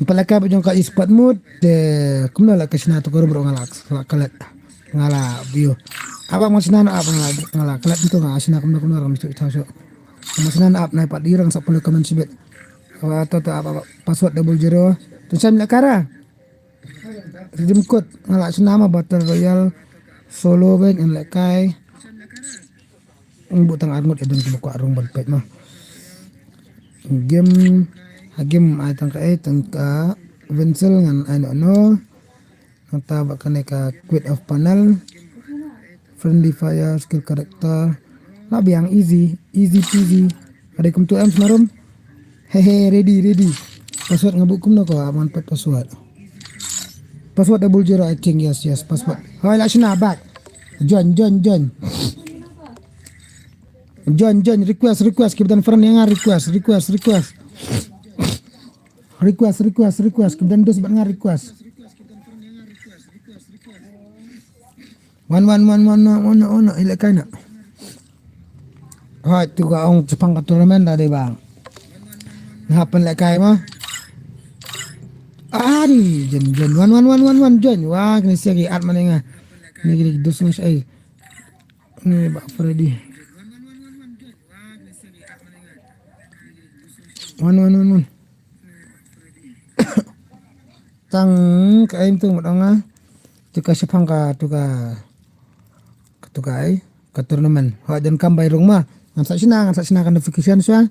Pynlehkai ba jong ka e-sport mode te kumno la ka shna tu ka rum ruh nga la la klet. Nga la view. Aba ma shna na aba nga la nga la klet tu nga shna kumno kumno ram tu thaw so. Ma shna na ap nai pat di rang sa pule comment sibit. Wa to to aba password double zero. Tu sam lehkai ra. Redeem code nga la shna ma battle royale solo ben en lehkai. Ngi buh tang ar ngut ïa don kiba kwah rung ban peit ma. Game ha game ai tang ka ai tang ka Vincel ngan ai no no. Nangta ba kane ka quit of panel. Friendly fire skill character. La biang easy easy peasy. Ada kumtu em semarum. Hehe ready ready. Password nga buh kumno ko aman pet password. Password double zero I think yes yes password. Hoi la shna back. Join join join. Join join request request kiba don friend ïa nga request request request. Request request request kiba don dus bad nga request. Wan wan wan wan wan wan wan wan ilek kai na. Hoi tu ka ong chapang ka tournament da dei bang. Nga pynlehkai ma. Ari jen jen wan wan wan wan wan jen wa kini siagi at mana nga. Ni kini dus ngus ai. Ni ba Freddy. Wan wan wan wan. Tang ka em tu mut ong ah. Tu ka shapang ka tu ka tu ka ai ka tournament. Hoi jan kam bai rung ma. Ngan sa shna ngan sa shna ka notification sha.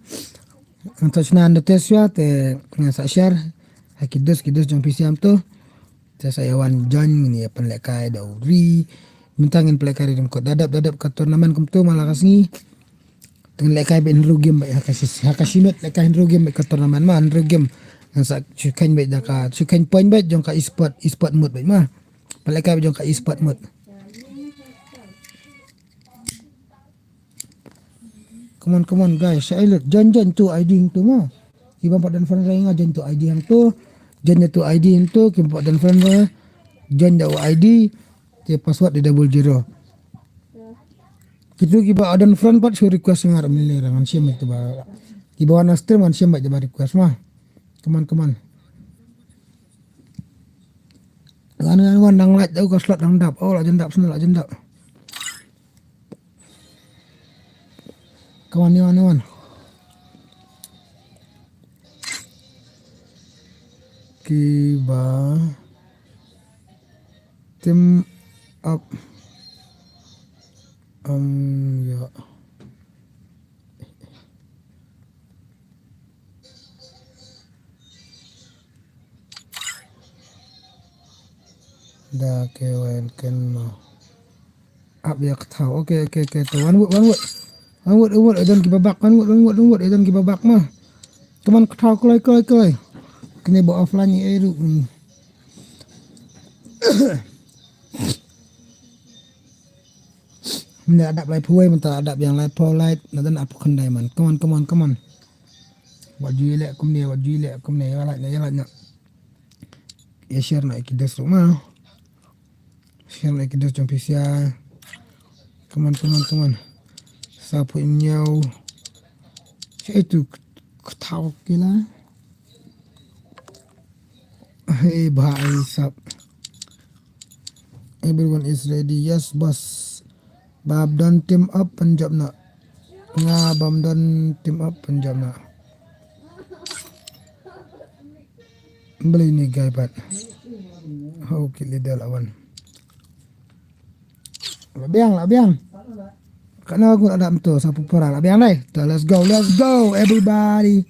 Ngan sa shna notice sha te ngan sa share. Ha ki dus ki dus jong P C M tu. Te sa ïa wan join ngin ïa pynlehkai da u ri. Mynta ngin pynlehkai ri dum ko dadap dadap ka tournament kumtu ma la ka sngi. Te ngin lehkai bad hynriew game bad ha ka shi ha ka shi minit lehkai hynriew game bad ka tournament ma hynriew game. Ngan sa shu khein bad da ka shu khein point bad jong ka e-sport e-sport mode bad ma. Pynlehkai bad jong ka e-sport mode. Come on come on guys, sa ilut join join tu I D hangtu ma. Ki bym pat don friend rai nga join tu I D hangtu. Join tu I D hangtu ki bym pat don friend rai. Join da u I D. Te password di double zero. Kitu kiba don friend pat shu request ngar mele ra ngan shim itu ba. Kiba wan stream ngan shim ba request ma. Come on come on. Ngan ngan wan dang light dau ka slot dang dap. Oh la jan dap sini la jan dap. Come on, come on, come on. Kiba team up. Um, ya. Da ke wen ken mo. Ap ïa ka thaw. Okay, okay, okay. To wan wut, wan wut. Wan wut, wan wut. Don kiba bak, wan wut, wan wut, wan wut. Don kiba bak ma. Kaman ka thaw kloi, kloi, kloi. Kene ba offline ni eru. Mne adap lai phuwai mynta adap yang lai pho lai na dan apu khandai man. Come on, come on, come on. Wat ju le kumne, wat ju le kumne. Ya lai na, ya lai na. Ya share na iki des ma. Share na iki des jong P C I. Come on, come on, come on. Sa phu nyau. Sa itu k- ketawa kila. Hey bhai sab. Everyone is ready. Yes boss. Bab don team up Punjab na. Nga bam don team up Punjab na. Beli ni gai pat. Hau ki leader lawan. La biang, la biang. Kana gu la dam tu, sa pupura la biang dai. Tu, let's go, let's go, everybody.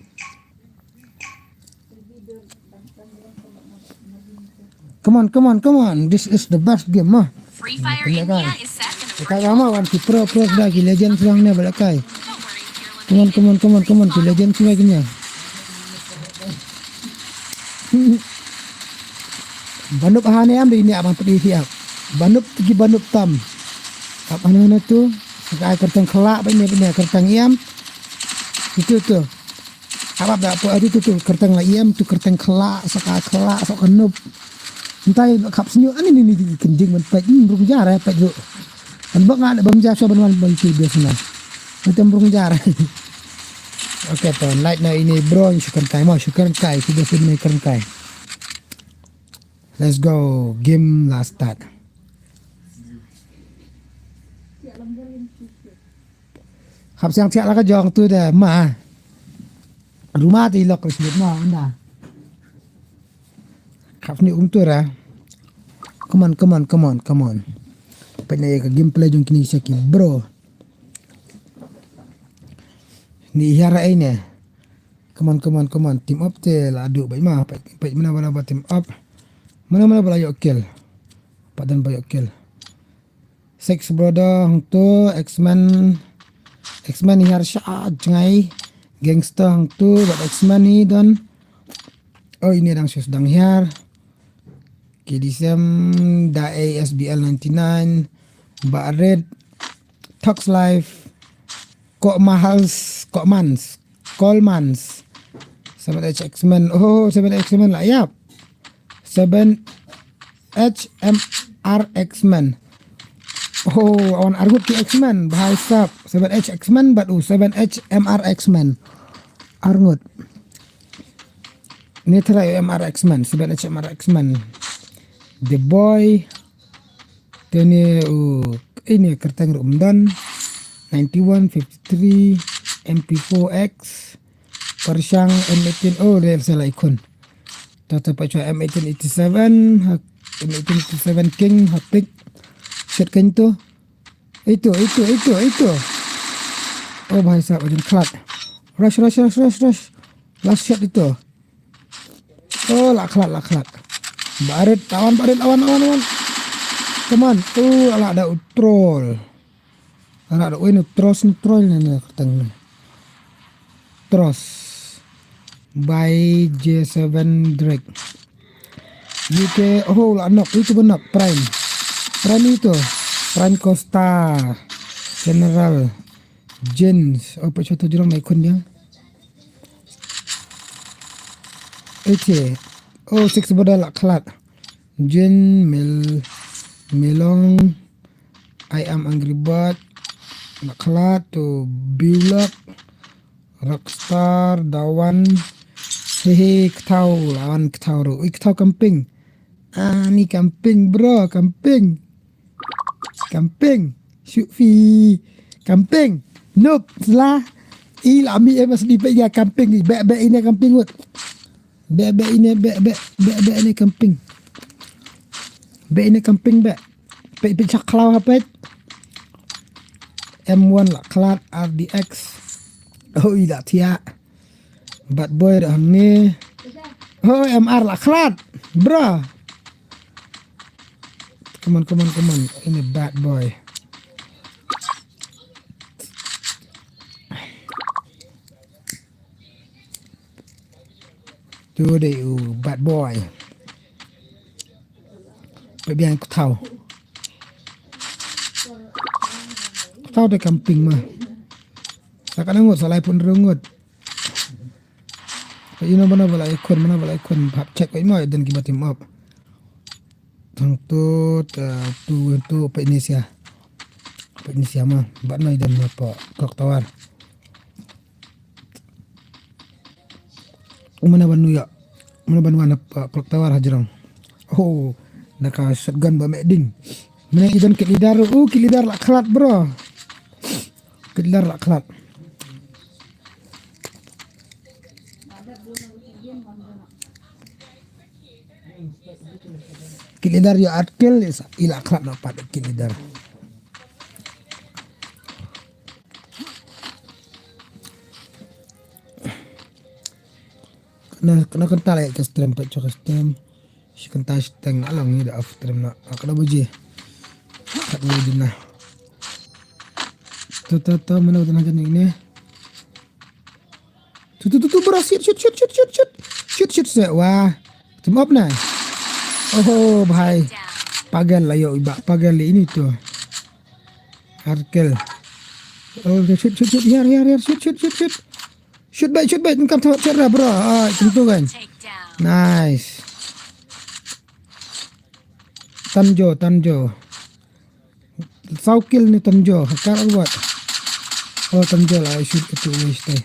Come on, come on, come on. This is the best game, mah. Free Fire India is set in a Ka ga ma wan ki pro pro da ki legend lang ne bala kai. Come on, come on, come on, come on, ki legend lang ne. Banup hane am di ni abang pedi siap. Banup tiki banup tam. Apa nana tu? Sekai kerteng kelak bini bini kerteng iam. Itu tu. Apa dah apa itu tu, tu kerteng la iam tu kerteng kelak sekai kelak sok kanup. Entai kap senyum ani ni ni kenjing men pet hmm, rung jar eh pet tu. Kan bak ngak bam jar so ban wan ban tu biasa na. Macam rung jar. Okay, pon light na ini bro, syukur kai mau syukur kai kita sini keren kai. Let's go, game la start. Khap siang siak la ka jong tu de ma. Ruma ti lok ris ma unda. Khap ni um tu ra. Come on, come on, come on, come on. Pet na ka gameplay jong kini sa ki bro. Ni hiar ai ne. Come on, come on, come on. Team up te la du bai ma. Pet pet mana bala ba team up. Mana mana bala yok kill. Padan ba yok kill. Six brother hangtu X-Men. X-Men hiar sha jngai. Gangster hangtu bad X-Men hi don. Oh ini dang sus dang hiar. K D S M da A S B L ninety-nine. Ba Red. Tox Life. Kok Mahals, Kok Mans, Kol Mans. Seven H X-Men. Oh, seven X-Men la yap. Seven H M R X-Men. Oh, on argut ki X-Men. Bahai sap. Seven H X-Men, but oh, seven H M R X-Men. Argut. Ni tera M R X-Men, seven H M R X-Men. The Boy. Tene u ini kerteng ru umdan. Ninety-one, fifty-three, M P four X. Pershang M eighteen. Oh, rel sela ikon. Tata pa chwa M eighteen eighty-seven, ha, M eighteen eighty-seven King, ha pick. Shit kan tu. Itu, itu, itu, itu. Oh, bahai sap ajin klat. Rush, rush, rush, rush, rush. Last shot itu. Oh, la klat, la klat. Barit, lawan, barit, lawan, lawan, lawan. Come on. Oh, ala ada u troll. Ala ada, oh, ini troll, ini troll ni, ni, kerteng ni. Tross by J seven Drake. U K, oh, la knock, itu ba knock, Prime. Prime itu. Prime Costa. General. James. Oh, pa chota jurong mai kun dia. Ece. Oh, six bodal la klat. Jin Mel Melong. I am Angry Bird. La klat tu Bilok. Rockstar Dawan. Hehe, ktau lawan ktau ru. Ui, ktau camping. Ah, ni camping bro, camping. Camping. Shufi. Camping. Noob sla. I la mi M S D pe ya camping. Be be ini camping wut. Be be ini be be be be ini camping. Be ini camping be. Pe pe chak khlaw ha pe. M one la klat R D X. Oh, i la thia. Bad boy da hangne. Oh, M R la klat. Bro. Come on, come on, come on. Ini bad boy. Tu dei u bad boy. Pe biang ktau. Ktau dei camping ma. Sa ka ngut, sa lai pun rungut. Pe ino mana bala ikon, mana bala ikon. Hap check ko imo dan ki ba team up. Thang tu, eh, tu, tu, pe ini sia. Pe ini sia ma. Bat noi dan apa. Clock Tower. Mana ban nuya. Mana ban wan apa. Clock Tower hajrong. Oh. Naka shotgun ba meding. Mana idan kit lidar. Oh, kit lidar la klat, bro. Kit lidar la klat. Kit lidar yo artikel ila khlap na pat kit lidar. Na, na kynta la ïa ka stream, peit shuh ka stream. Shi kynta shi teng, along ngi da off stream na. Ka da baje. Ka da baje na. To, to, to, mano tana jani ne. Tu, tu, tu, tu, bro, shoot, shoot, shoot, shoot, shoot, shoot. Shoot, shoot, se, wah. Tim op na. Oho, bhai. Pagal la ïoh, iba, pagal ini tu. Arkel. Oh, shoot, shoot, shoot, here, here, here, shoot, shoot, shoot, shoot. Shoot back, shoot back, engkam thawat shot dah, bro. Ah, tentu kan. Nice. Tanjo, Tanjo. Saw kill ni Tanjo, hakar awat. Oh, Tanjo la, I shoot itu waste eh.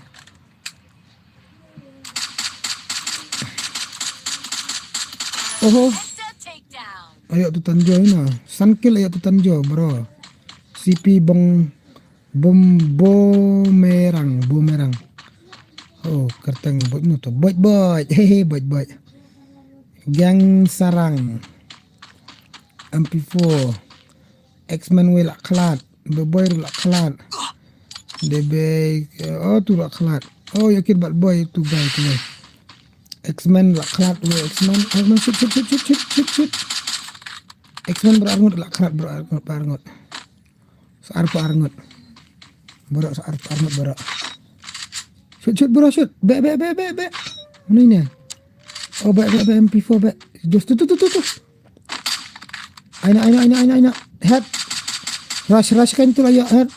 Oho. Ayo tu Tanjo ina. San kill ayo tu Tanjo, bro. C P bong Bom, Boomerang, Boomerang. Oh, kerteng boj nu tu. Boj, boj. Hehe, boj, boj. Gang Sarang. M P four. X-Men wei la khlad. Beboy la khlad. Debe, oh, tu la khlad. Oh, yakir bat boy tu guy tu. X-Men la khlad wei X-Men. X-Men shoot, shoot, shoot. X-Men bro arngut la khlad bro arngut, bro arngut. Sa ar pa arngut. Bro, sa ar pa arngut, bro. Shoot, shoot, bro, shoot. Be, be, be, be, be. Mana ini? Oh, be, be, be, M P four, be. Just tu, tu, tu, tu, tu. Aina, aina, aina, aina, aina. Head. Rush, rush kan tu lah ya, head.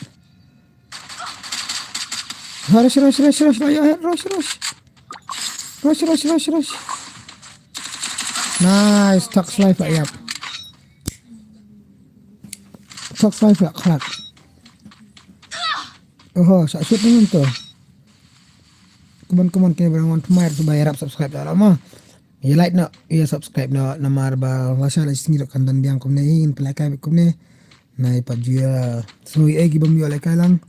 Rush, rush, rush, rush, lah ya, head. Rush, rush. Rush, rush, rush, rush. Nice, Tox Life lah ya. Tox Life lah khlad. Oho, sa shoot ni tu. Kumon, kumon, kini barang wan pemair tu bayar up subscribe dah lama. Ïa like noh, ïa subscribe noh, namar ba lashai la shisngi ruh kan don biang kumne, ngin pynlehkai beit kumne. Nai pat ju ïa sngew ïa ki bym ïoh lehkai lang.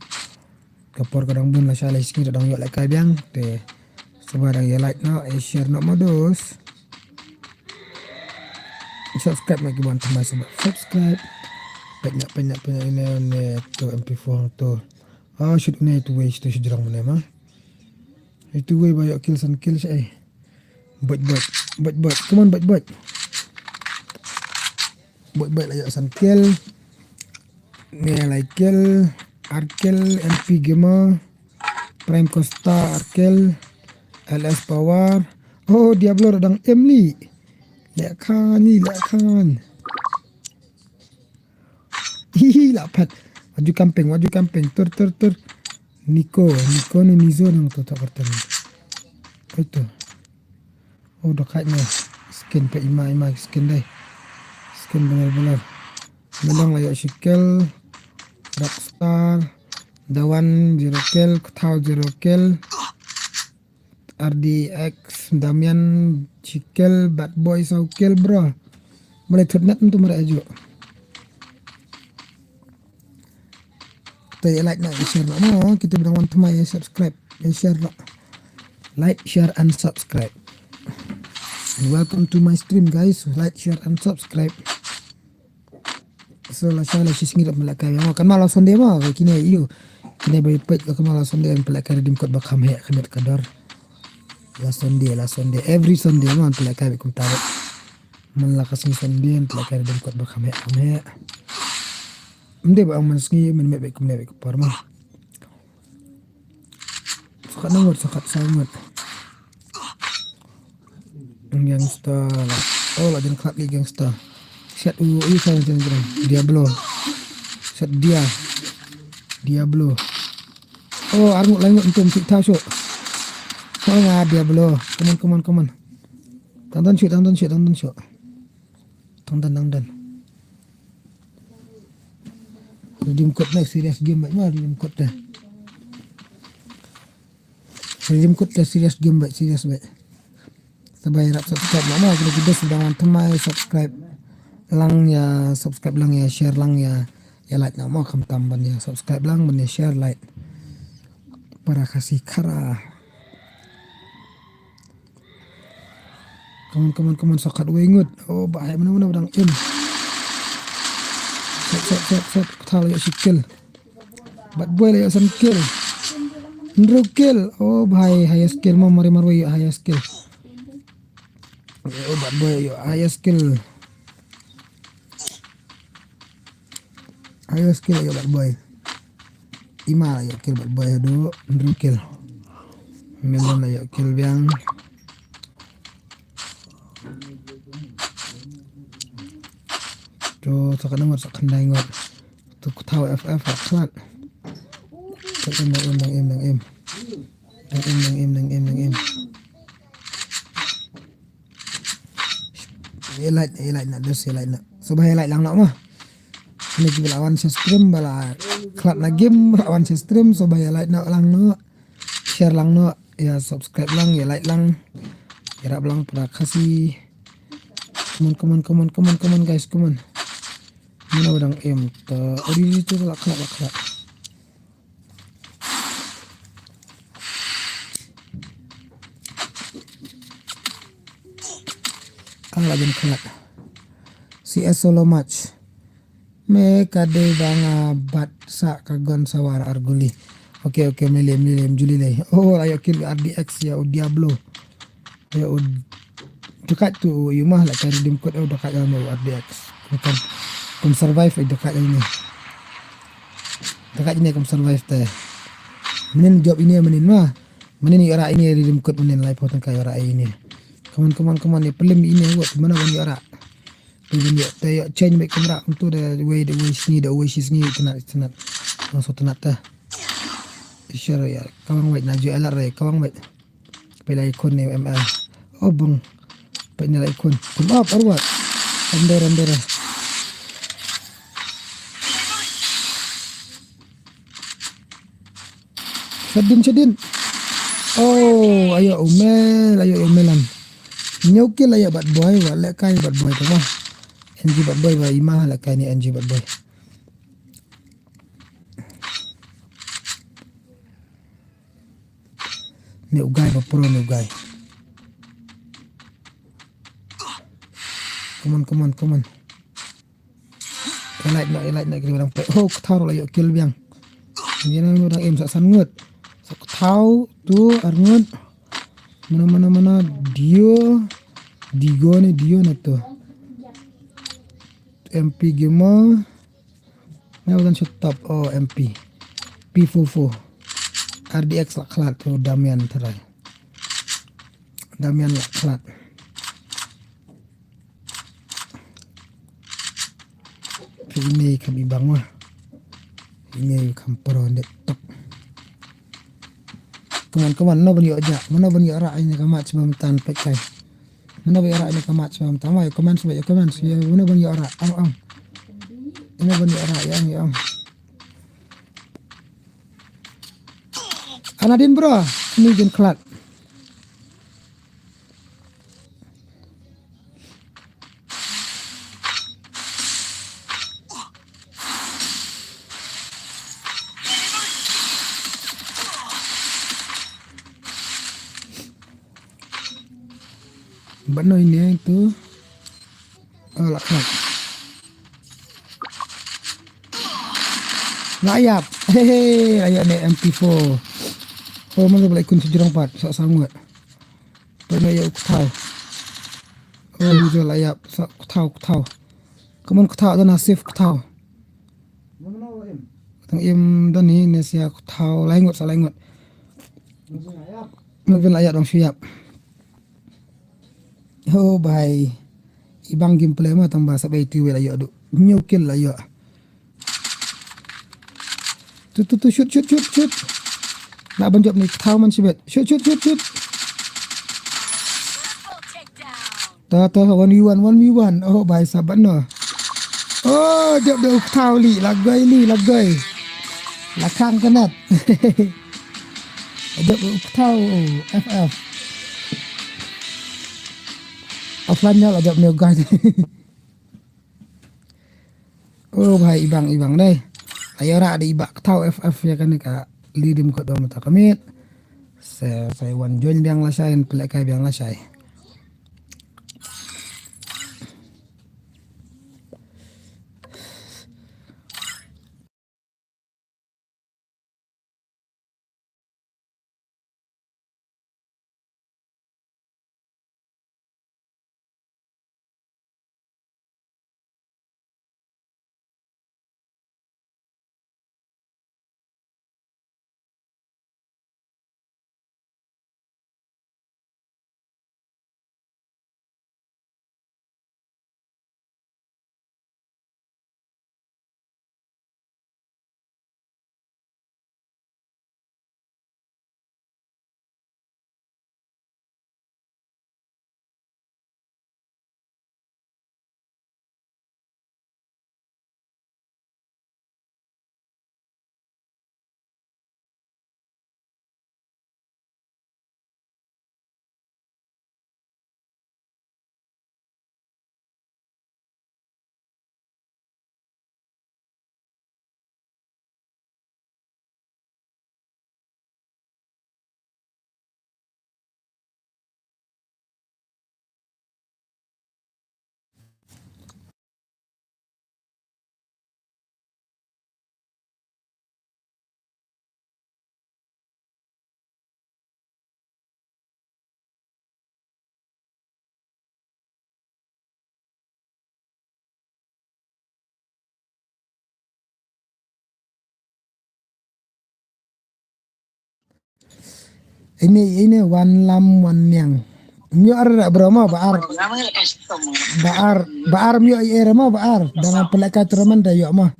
Ka por ka dang bun lashai la shisngi ruh dang ïoh lehkai biang. Te sngewbha dang ïa like noh, ïa share noh mo dos. Subscribe ma ki ban thymmai sngewbha subscribe. Peit noh, peit noh, peit noh, ine, ine tu M P four tu. Ah, shoot ine tu wei, tu shi jrong mane ma. Itu wei ba ïoh kill san kill shai. Bot, bot, bot, bot. Come on, bot, bot. Bot, bot la ïoh san kill. Ne lai kill. Ar kill, M P Gamer. Prime Costa, ar kill. L S Power. Oh, Diablo ruh dang em li. Leh khan ni, leh khan. Hihi, la pat. Waju camping, waju camping. Tur, tur, tur. Niko, Niko ni Nizo nang tu tak kertan. Itu. Oh, dah kait ni. Skin pa ima, ima skin dai. Skin benar-benar. Melong la ïoh shi kill. Rockstar. Dawan zero kill. Kthau zero kill. R D X, Damian, shi kill, Bad Boy, saw kill, bro. Balei thut net ntu mara aju. Te ïa like noh, ïa share noh. Mo, kita bidang wan thymmai ïa subscribe, ïa share noh. Like, share and subscribe. And welcome to my stream, guys. Like, share and subscribe. So lashai la shisngi ruh pynlehkai biang. Kan ma la Sunday ma, kine ïa. Kine ba peit kan ma la Sunday pynlehkai redeem code ba kham heh khyndiat ka dor. La Sunday, la Sunday, every Sunday ma pynlehkai beit kumta. Man la ka sngi Sunday pynlehkai redeem code ba kham heh kham heh. Ym dei ba ong man sngi, man met beit kumne beit ka por ma. Sakat nang ngut, sakat saw ngut. Gangster. Oh, la jan khlad ki gangster. Set u, u sa jan jan. Diablo. Set dia. Diablo. Oh, arngut laingut entum sik tha suk. Oh, nga Diablo. Come on, come on, come on. Tang tang suk, tang tang suk, tang tang suk. Tang tang, tang tang. Redeem code na serious game bad ma redeem code ta. Redeem code ta serious game bad serious bad. Sabai rap subscribe na ma kena kita sedang wan thymmai subscribe lang ya, subscribe lang ya, share lang ya, ya like na ma khamtam ban ya subscribe lang ban ya share like. Para kasi kara. Come on, come on, come on, sakat wei ngut. Oh, ba hai mana mana dang em. Set, set, set, set. Kthau la ïoh shi kill. Bad Boy la ïoh san kill. Hynriew kill. Oh, ba hai highest kill. Ma mari marwei ïoh highest kill. Ïa u Bad Boy ïa u highest kill. Highest kill ïa u Bad Boy. Ima ïa u kill Bad Boy haduh hynriew kill. Melon ïa u kill biang. To sa kane ngot sa khyndai ngot. To ku thaw F F la khlad. Dang im, dang im, dang im, dang im. Dang im, dang im, dang im, dang im. Ïa like, ïa like na, dos ïa like na. Sngewbha ïa like lang noh mo. Kine kiba la wan sha stream ba la khlad na game ba la wan sha stream, sngewbha ïa like noh lang noh. Share lang noh, ïa subscribe lang, ïa like lang. Ïarap lang para Khasi. Come on, come on, come on, come on, come on, guys, come on. Mano ba dang im ta, odi odi tu la khlad, la khlad. Ka la jan khlad. C S solo match. Me ka dei ba nga bat sa ka gun sa war ar guli. Okay, okay, me lem, me lem, juli lei. Oh, la ïoh kill R D X ïa u Diablo. Ïa u Dekat tu ïa u ma la ka redeem code, oh, Dekat ïa u R D X. Kum, kum survive ïa Dekat ïa ini. Dekat ini kum survive te. Mynnin job ini mynnin ma. Mynnin ïa ra ini redeem code mynnin lai pho tang ka ïa ra ini. Come on, come on, come on, ïa pynlem ini wat mana ban ïa ra. Te ban ïa, te ïa change back camera kumtu da wei, da wei sngi, da wei shi sngi, tynat, tynat. Langsung tynat te. Sure ïa, kawang wait na ju alar re, kawang wait. Pela ikon ni M L. Oh bung. Pela ikon. Come up, arwat. Render, render. Shadin, shadin. Oh, ayo umel, ayo umelan. Nyokil ayo Bad Boy, wa lekai Bad Boy tama. N G Bad Boy, wa ima lekai ni N G Bad Boy. Ni u guy ba pro ni u guy. Come on, come on, come on. Elite na, elite na kiri orang pe. Oh, kthar la yo kill biang. Ni na orang em sa san ngut. Sa kthau tu ar ngut. Mana, mana, mana, Dio. Digo ni, Dio na tu. M P Gamer. Nga ba kan shoot top, oh, M P. P four four. R D X la khlad tu Damian trai. Damian la khlad. Phi ine kam ibang wa. Ine kam pro ne tok. Come on, come on, no ban yo ja. Mano ban yo ra ine kam mat sebam tan pek kai. Mano ba ïa ra ine ka match ba mynta ma ïa comments ba ïa comments ïa mano ban ïa ra am am. Ine ban ïa ra ïa am ïa am. Ana din bro ni jin khlad. Ba noi ne tu. Oh, la khlad. Nga ïap. Hehe, ïa ne M P four. Oh, mana ba la ikun sejrong pat sa sangat. Pernah ïa u kthau. Oh, ni jo la ïap sa kthau kthau. Kaman kthau tu na safe kthau. Tang im don ni ne sia kthau lai ngut sa lai ngut. Mungkin la ïap dong shu ïap. Oh bai. Ibang gameplay ma tang ba sa bai tu la ïa du. New kill la ïa. Tu tu tu shoot shoot shoot shoot. Na ban jop ni kthau man shibet. Shoot shoot shoot shoot. Ta ta one v one one v one. Oh bai saban no. Oh jop da u kthau li la goi li la goi. La khang kanat. Jop da u kthau F F. Offline nya la jop ni u goi. Oh bhai ibang ibang dei. Ayo ra dei ibak thau F F ïa kane ka lidim ko dom ta kamit. Se sai wan join biang la shai, pele kai biang la shai. Ini, ini wan lam wan niang. Myo ar da bro mo ba ar. Ba ar, ba ar myo i er mo ba ar. Dang pele ka tournament da yo mo.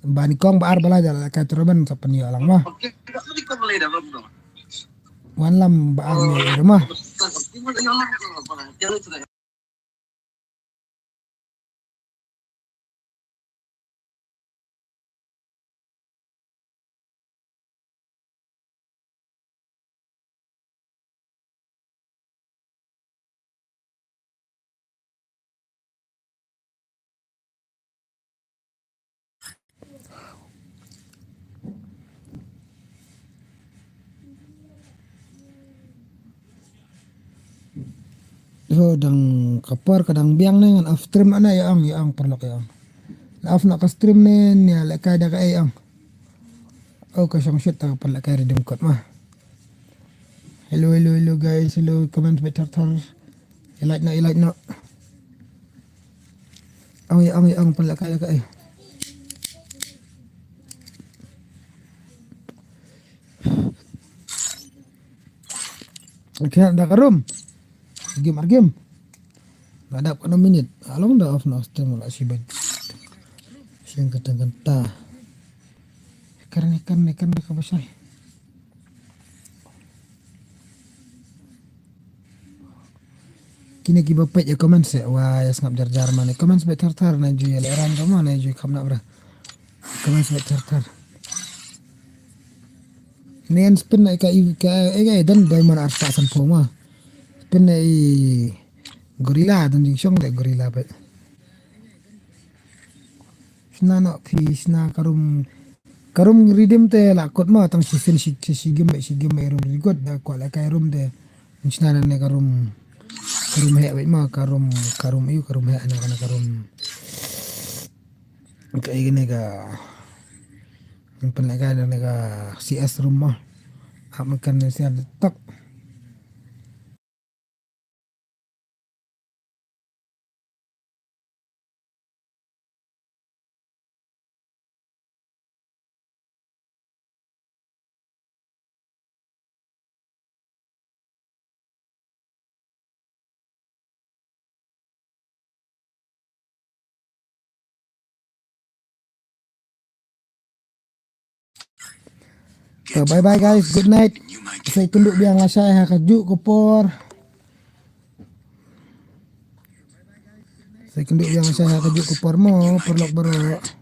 Ba ni kong ba ar bala ja la ka tournament sa pen yo lang mo. Wan lam ba ar myo i er mo. Ho dang ka por ka dang biang ne ngan off stream ana ya ong ya ong paralok ya ong. La off na ka stream ne nia lehkai da ka ei ong. Oh ka shong shit ta ka paralok ka redeem code ma. Hello hello hello guys hello comment bad thar thar. Ilait na ilait na. Ong ya ong ya ong paralok ka ya ka ei. Kena da ka room. Game ar game. Ba dap kano minit. Along da off na stream la si bad. Siang kata kata. Karena karena karena ka basai. Kine kiba peit ya comment se wa ya sngap jar jar mane comment se thar thar na ju ya le ran ka ma na ju kham na bra. Comment se thar thar. Nen spin na ka i ka e ga dan diamond arta san pho ma. Spin na i gorilla dan jing shong de gorilla ba. Sna no phi sna ka room ka room redeem te la kot ma tang si sin si si game si game room regot da ko la ka room de. Sna ne ka room ka room he wait ma ka room ka room yu ka room he na ka room. Ka ini ka pernah ka C S room ma. Apa kan C S tok. So, bye bye guys, good night. Sa ïakynduh biang lashai ha kajuh ka por. Sa ïakynduh biang lashai ha kajuh ka por mo, paralok baroh.